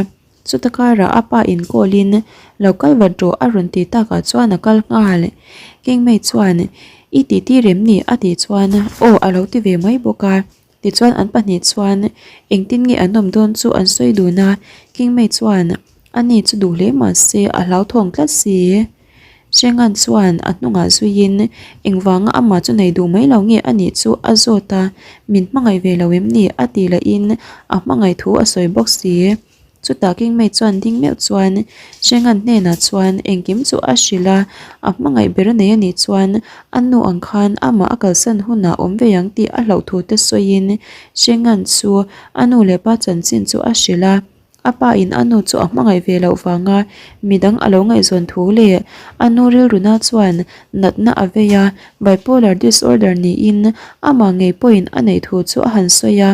Chuta karah a pa in call in lo kal vat rawh a rawn ti takah chuan a kal nghal. Kingmei chuan i titi rem ni a tih chuan aw a lo ti ve mai bawk a. Tichuan an pahnih chuan engtin nge an awm dawn chu an sawi dun a, Kingmei chuan ani chu duh hle mah se a hlauthawng tlat si. Hrengan chuan a hnungah zuiin engvanga amah chu nei duh mai lo nge anih chu a zawt a, min hmangaih ve lo em ni a tih lahin a hmangaih thu a sawi bawk si. Chutah Kingmei chuan ding meuh chuan Hrengan hnenah chuan engkim chu a hrilh a, a hmangaih ber a nei anih chuan a nu ang khan amah a kalsan hunah awm ve ang tih a hlauh thu te sawiin Hrengan chu a nu leh pa chanchin chu a hrilh a, a pa in a nu chu a hmangaih ve loh vanga midang a lo ngaihzawn thu leh a nu rilruna chuan natna a vei a, bipolar disorder niin amah ngei pawhin a neih thu chu a han sawi a.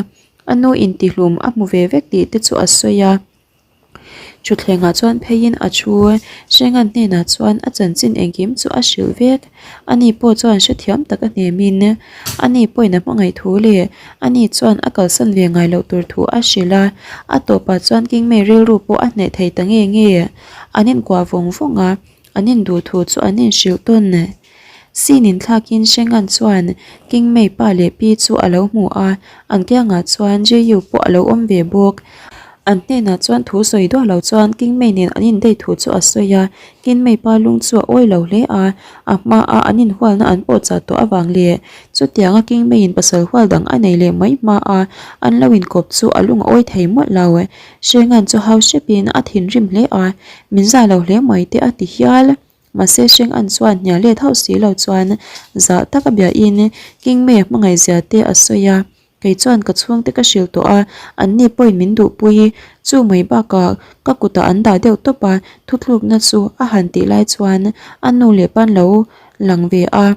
A nu intihlum a hmu ve vek tih te chu a sawi a. Thutthlengah chuan pheiin a thu Hrengan hnenah chuan a chanchin engkim chu a hrilh vek. Ani pawh chuan hrethiam tak a hnemin ani pawhin a hmangaih thu leh ani chuan a kalsan ve ngai loh tur thu a hrilh a. A tawpah chuan Kingmei rilru pawh a hneh thei ta nge nge. An inkuah vawng vawng a, an induh thu chu an inhrilh tawn. Sin inthlakin Hrengan chuan Kingmei pa leh pi chu a lo hmu a, an kiangah chuan Jiyu pawh a lo awm ve bawk. An hnenah chuan thu sawi duah lo chuan Kingmei nen an indaih thu chu a sawi a, Kingmei pa lung chu a awi lo hle a, a hmaa an inhualna an pawhchah tawh avang leh chutianga Kingmeiin pasal hual dang a nei leh mai hmaa an lo inkawp chu a lung a awi thei mawlh lo. Hrengan chu hau hrepin a thinrim hle a, Min zah lo hle mai te a ti hial. Mahse Sheng An chuan hnial let hauh si lo chuan zah tak a biahin King Mei a hmangaih zia te a sawi a, kei chuan ka chhungte ka hrilh tawh a, anni pawhin min duhpui, chu mai bakah ka kutah an dah deuh tawp a, thuthlukna chu a han tih lai chuan a nu leh pa an lo lang ve a.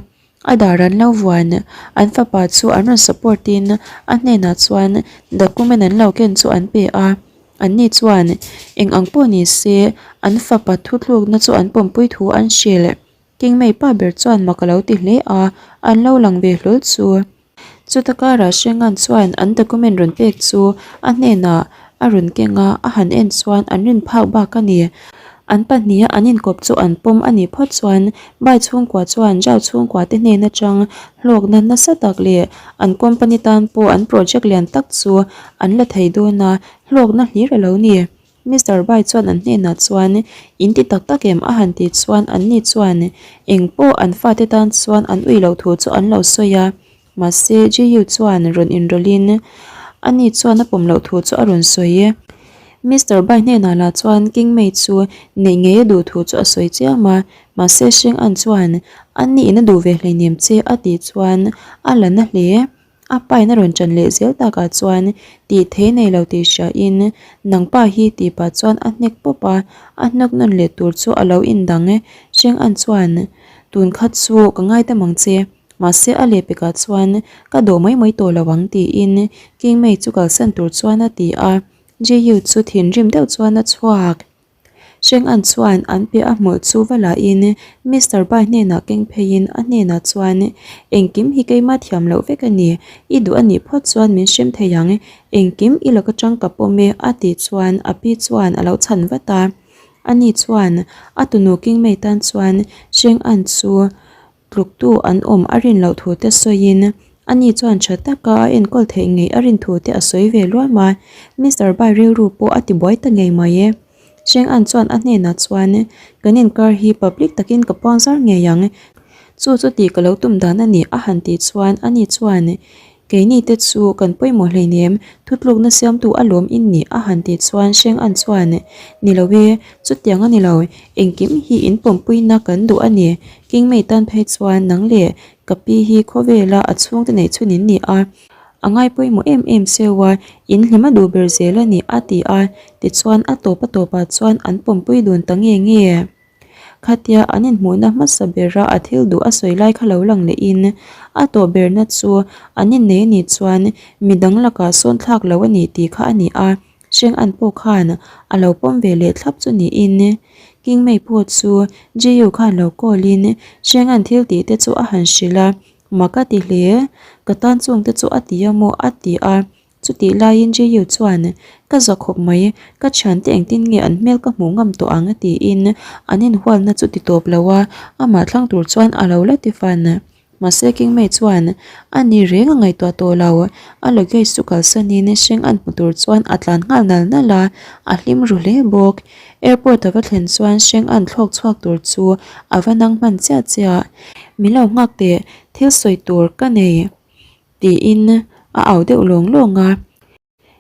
A dar an lo vuan, an fapa chu an rawn support in a hnenah chuan document an lo ken chu an pe a, anni chuan eng ang pawh ni se an fapa thuthlukna chu an pawmpui thu an hrilh. Kingmei pa ber chuan mak a lo ti hle a, an lo lang ve hlawl chu. Chuta karah Hrengan chuan an document rawn pek chu a hnenah a rawn keng a, a han en chuan an rin phak bak a ni. An pahniha an inkawp chu an pawm a nih phawt chuan Bai chhungkua chuan Zhao chhungkua te hnen atang hlawkna nasa tak leh an company tan pawh an project lian tak chu an la thei dawn a, hlawkna hlir a lo ni. Mister Bai chuan an hnenah chuan, In ti tak tak em? a han tih chuan anni chuan eng pawh an fate tan chuan an ui loh thu chu an lo sawi a. Mahse, Jiyu chuan rawn inrawlhin ani chuan a pawm loh thu chu a rawn sawi. Mister Bai hnenah lah chuan King Mei chu neih ngei a duh thu chu a sawi chiam a. Mahse, Sheng An chuan ani in a duh ve hleinem che a tih chuan a la na hle. A pain a rawn ṭan leh zel takah chuan tih thei nei lo tih hriain nang pa hi tih pah chuan a hnek pawp a, a hnawk nawn leh tur chu a lo indang e. Hreng An chuan tun kha chu ka ngaidam ang che, mahse a lehpekah chuan ka dawh mai mai tawh lo ang tiin Kingmei chu kalsan tur chuan a ti a, Jiyu chu thinrim deuh chuan a chhuak. Sheng An chuan an piah a hmawlh chu va la in Mister Bai hnenah keng pheiin a hnenah chuan, Engkim hi keimah thiam loh vek a ni, i duh a nih phawt chuan min hrem thei ang, engkim i laka tang ka pawm e a tih chuan a pi chuan a lo chhan vat a. Ani chuan a tunu Kingmei tan chuan Sheng An chu Tluktu an awm a rin loh thu te sawiin ani chuan tha taka a enkawl theih ngei a rin thu te a sawi ve luam a, Mister Bai rilru pawh a tibuai ta ngei mai e. Sheng An chuan a hnenah chuan, Kan inkar hi public takin ka puang zar ngei ang, chu chu tih ka lo tum dan a ni a han tih chuan ani chuan, Keini te chu kan pawimawh hleinem, thutlukna siamtu a lawm in nih a han tih chuan Sheng An chuan, Ni lo e, chutiang a ni lo, engkim hi in pawmpuina kan duh a ni. Kingmei tan phei chuan nang leh ka pi hi khawvela a chhungte neih chhun in ni a, a ngai pawimawh em em seuh a, in hlim a duh ber zel a ni a ti a, tichuan a tawp a tawpah chuan an pawmpui dun ta nge nge. Khatia an inhmuhna hmasa bera a thil duh a sawi lai kha lo lang lehin a tawh berna chu an innei a nih chuan midang lakah sawn thlak lo a nih tih kha a ni a, Sheng An pawh khan a lo pawm ve leh thlap chu niin King Mei pawh chu Jiyu khan lo call in Sheng An thil tih te chu a han hrilh a, mak a ti hle, ka tan chung te chu a ti a maw a ti a. Chutih laiin Jeyu chuan, Ka za khawp mai, ka thiante engtin nge an hmel ka hmuh ngam tawh ang? tiin an inhualna chu ti tawp lo a, amah thlang tur chuan a lo la ti fan. Mahse Kingmei chuan a ni reng a ngaihtuah tawh lo, a luggage chu kalsanin Sheng an hmu tur chuan a tlan nghal nal nal a, a hlim ru hle bawk. Airport a va thlen chuan Sheng an thlawk chhuak tur chu a va nang hman chiah chiah. Min lo nghak teh, thil sawi tur ka nei. Tiin a au deuh lawng lawng a.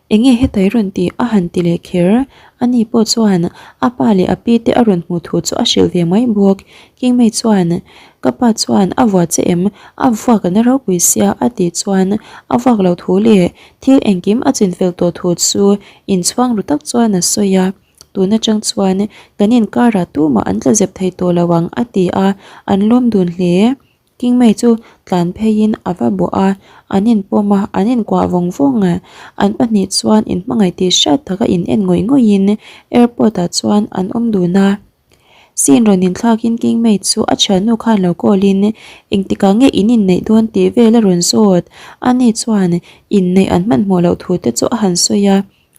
Enge hetai rawn tih a han ti leh kher. Ani pawh chuan a pa leh a pi te a rawn hmuh thu chu a hrilh ve mai bawk. Kingmei chuan, Ka pa chuan a vuah che em? A vuak a na ropui sia a tih chuan a vuak lo thu leh thil engkim a chinfel tawh thu chu inchhuang ru tak chuan a sawi a. Tun atang chuan kan inkarah tumah an tla zep thei tawh lo ang a ti a, an lawm dun hle. Kingmei chu tlan pheiin a va bawh a, an inpawm a, an inkuah vawng vawng a. An pahnih chuan inhmangaih tih hriat taka in en ngawih ngawih in airport ah chuan an awm dun a. Scene rawn inthlakin Kingmei chu a thiannu khan lo call in engtikah nge in inneih dawn tih vel a rawn zawt. Ani chuan inneih an hmanhmawh loh thu te chu a han sawi a.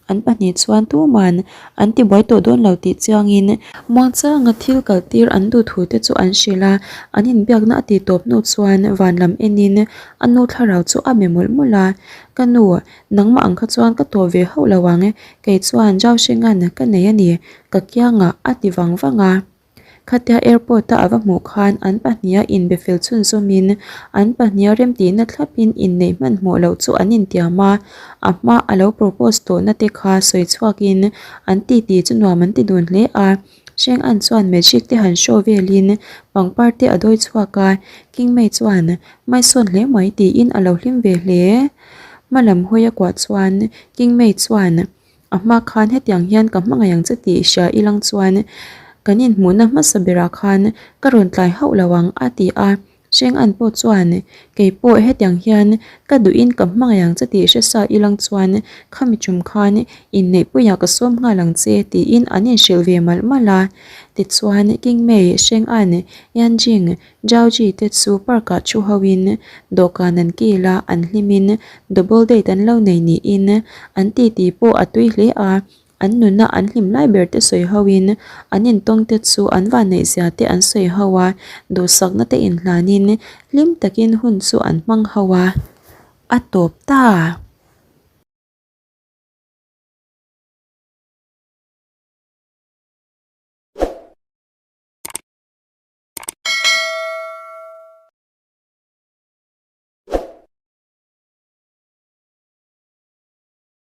An pahnih chuan tuman an tibuai tawh dawn lo tih chiangin muangchanga thil kaltir an duh thu te chu an hrilh a, an inbiakna a tih tawp hnu chuan van lam enin a nu thlarau chu a be mawlh mawlh a, Ka nu, nangmah ang kha chuan ka tawh ve hauh lo ang, kei chuan Zauhringan ka nei a ni, ka kiangah a ti vang vang a. Khatia airport a ava hmuh khan an pahniha inbe fel chhunzawmin an pahniha remtihna thlapin inneih hmanhmawh loh chu an intiam a, a hma a lo propose tawhna te kha sawi chhuakin an titi chu nuam an ti dun hle a. Sheng An chuan magic te han show velin pangpar te a dawi chhuak a, King Mei chuan hmaisawn hle mai tiin a lo hlim ve hle. Hmalam hawi a kuah chuan King Mei chuan A hma khan hetiang hian ka hmangaih ang che tih hria ilang chuan kan inhmuhna hmasa berah khan ka rawn tlai hauh lo ang a ti a. Sheng An pawh chuan kei pawh hetiang hian ka duhin ka hmangaih ang che tih hre sa ilang chuan khami tum khan inneihpuiah ka sawm nghal ang che tiin an inhrilh ve malh malh a. Tichuan King Mei, Sheng An, Yan Jing, Zhao Ji te chu park ah thu ho in dawhkan an kil a, an hlim in double date an lo nei niin an titi pawh a tui hle a, an nuna an hlim lai ber te sawi ho in an intawng te chu an vanneih zia te an sawi ho a, duhsakna te inhlan in hlim takin hun chu an hmang ho a, a tawp ta.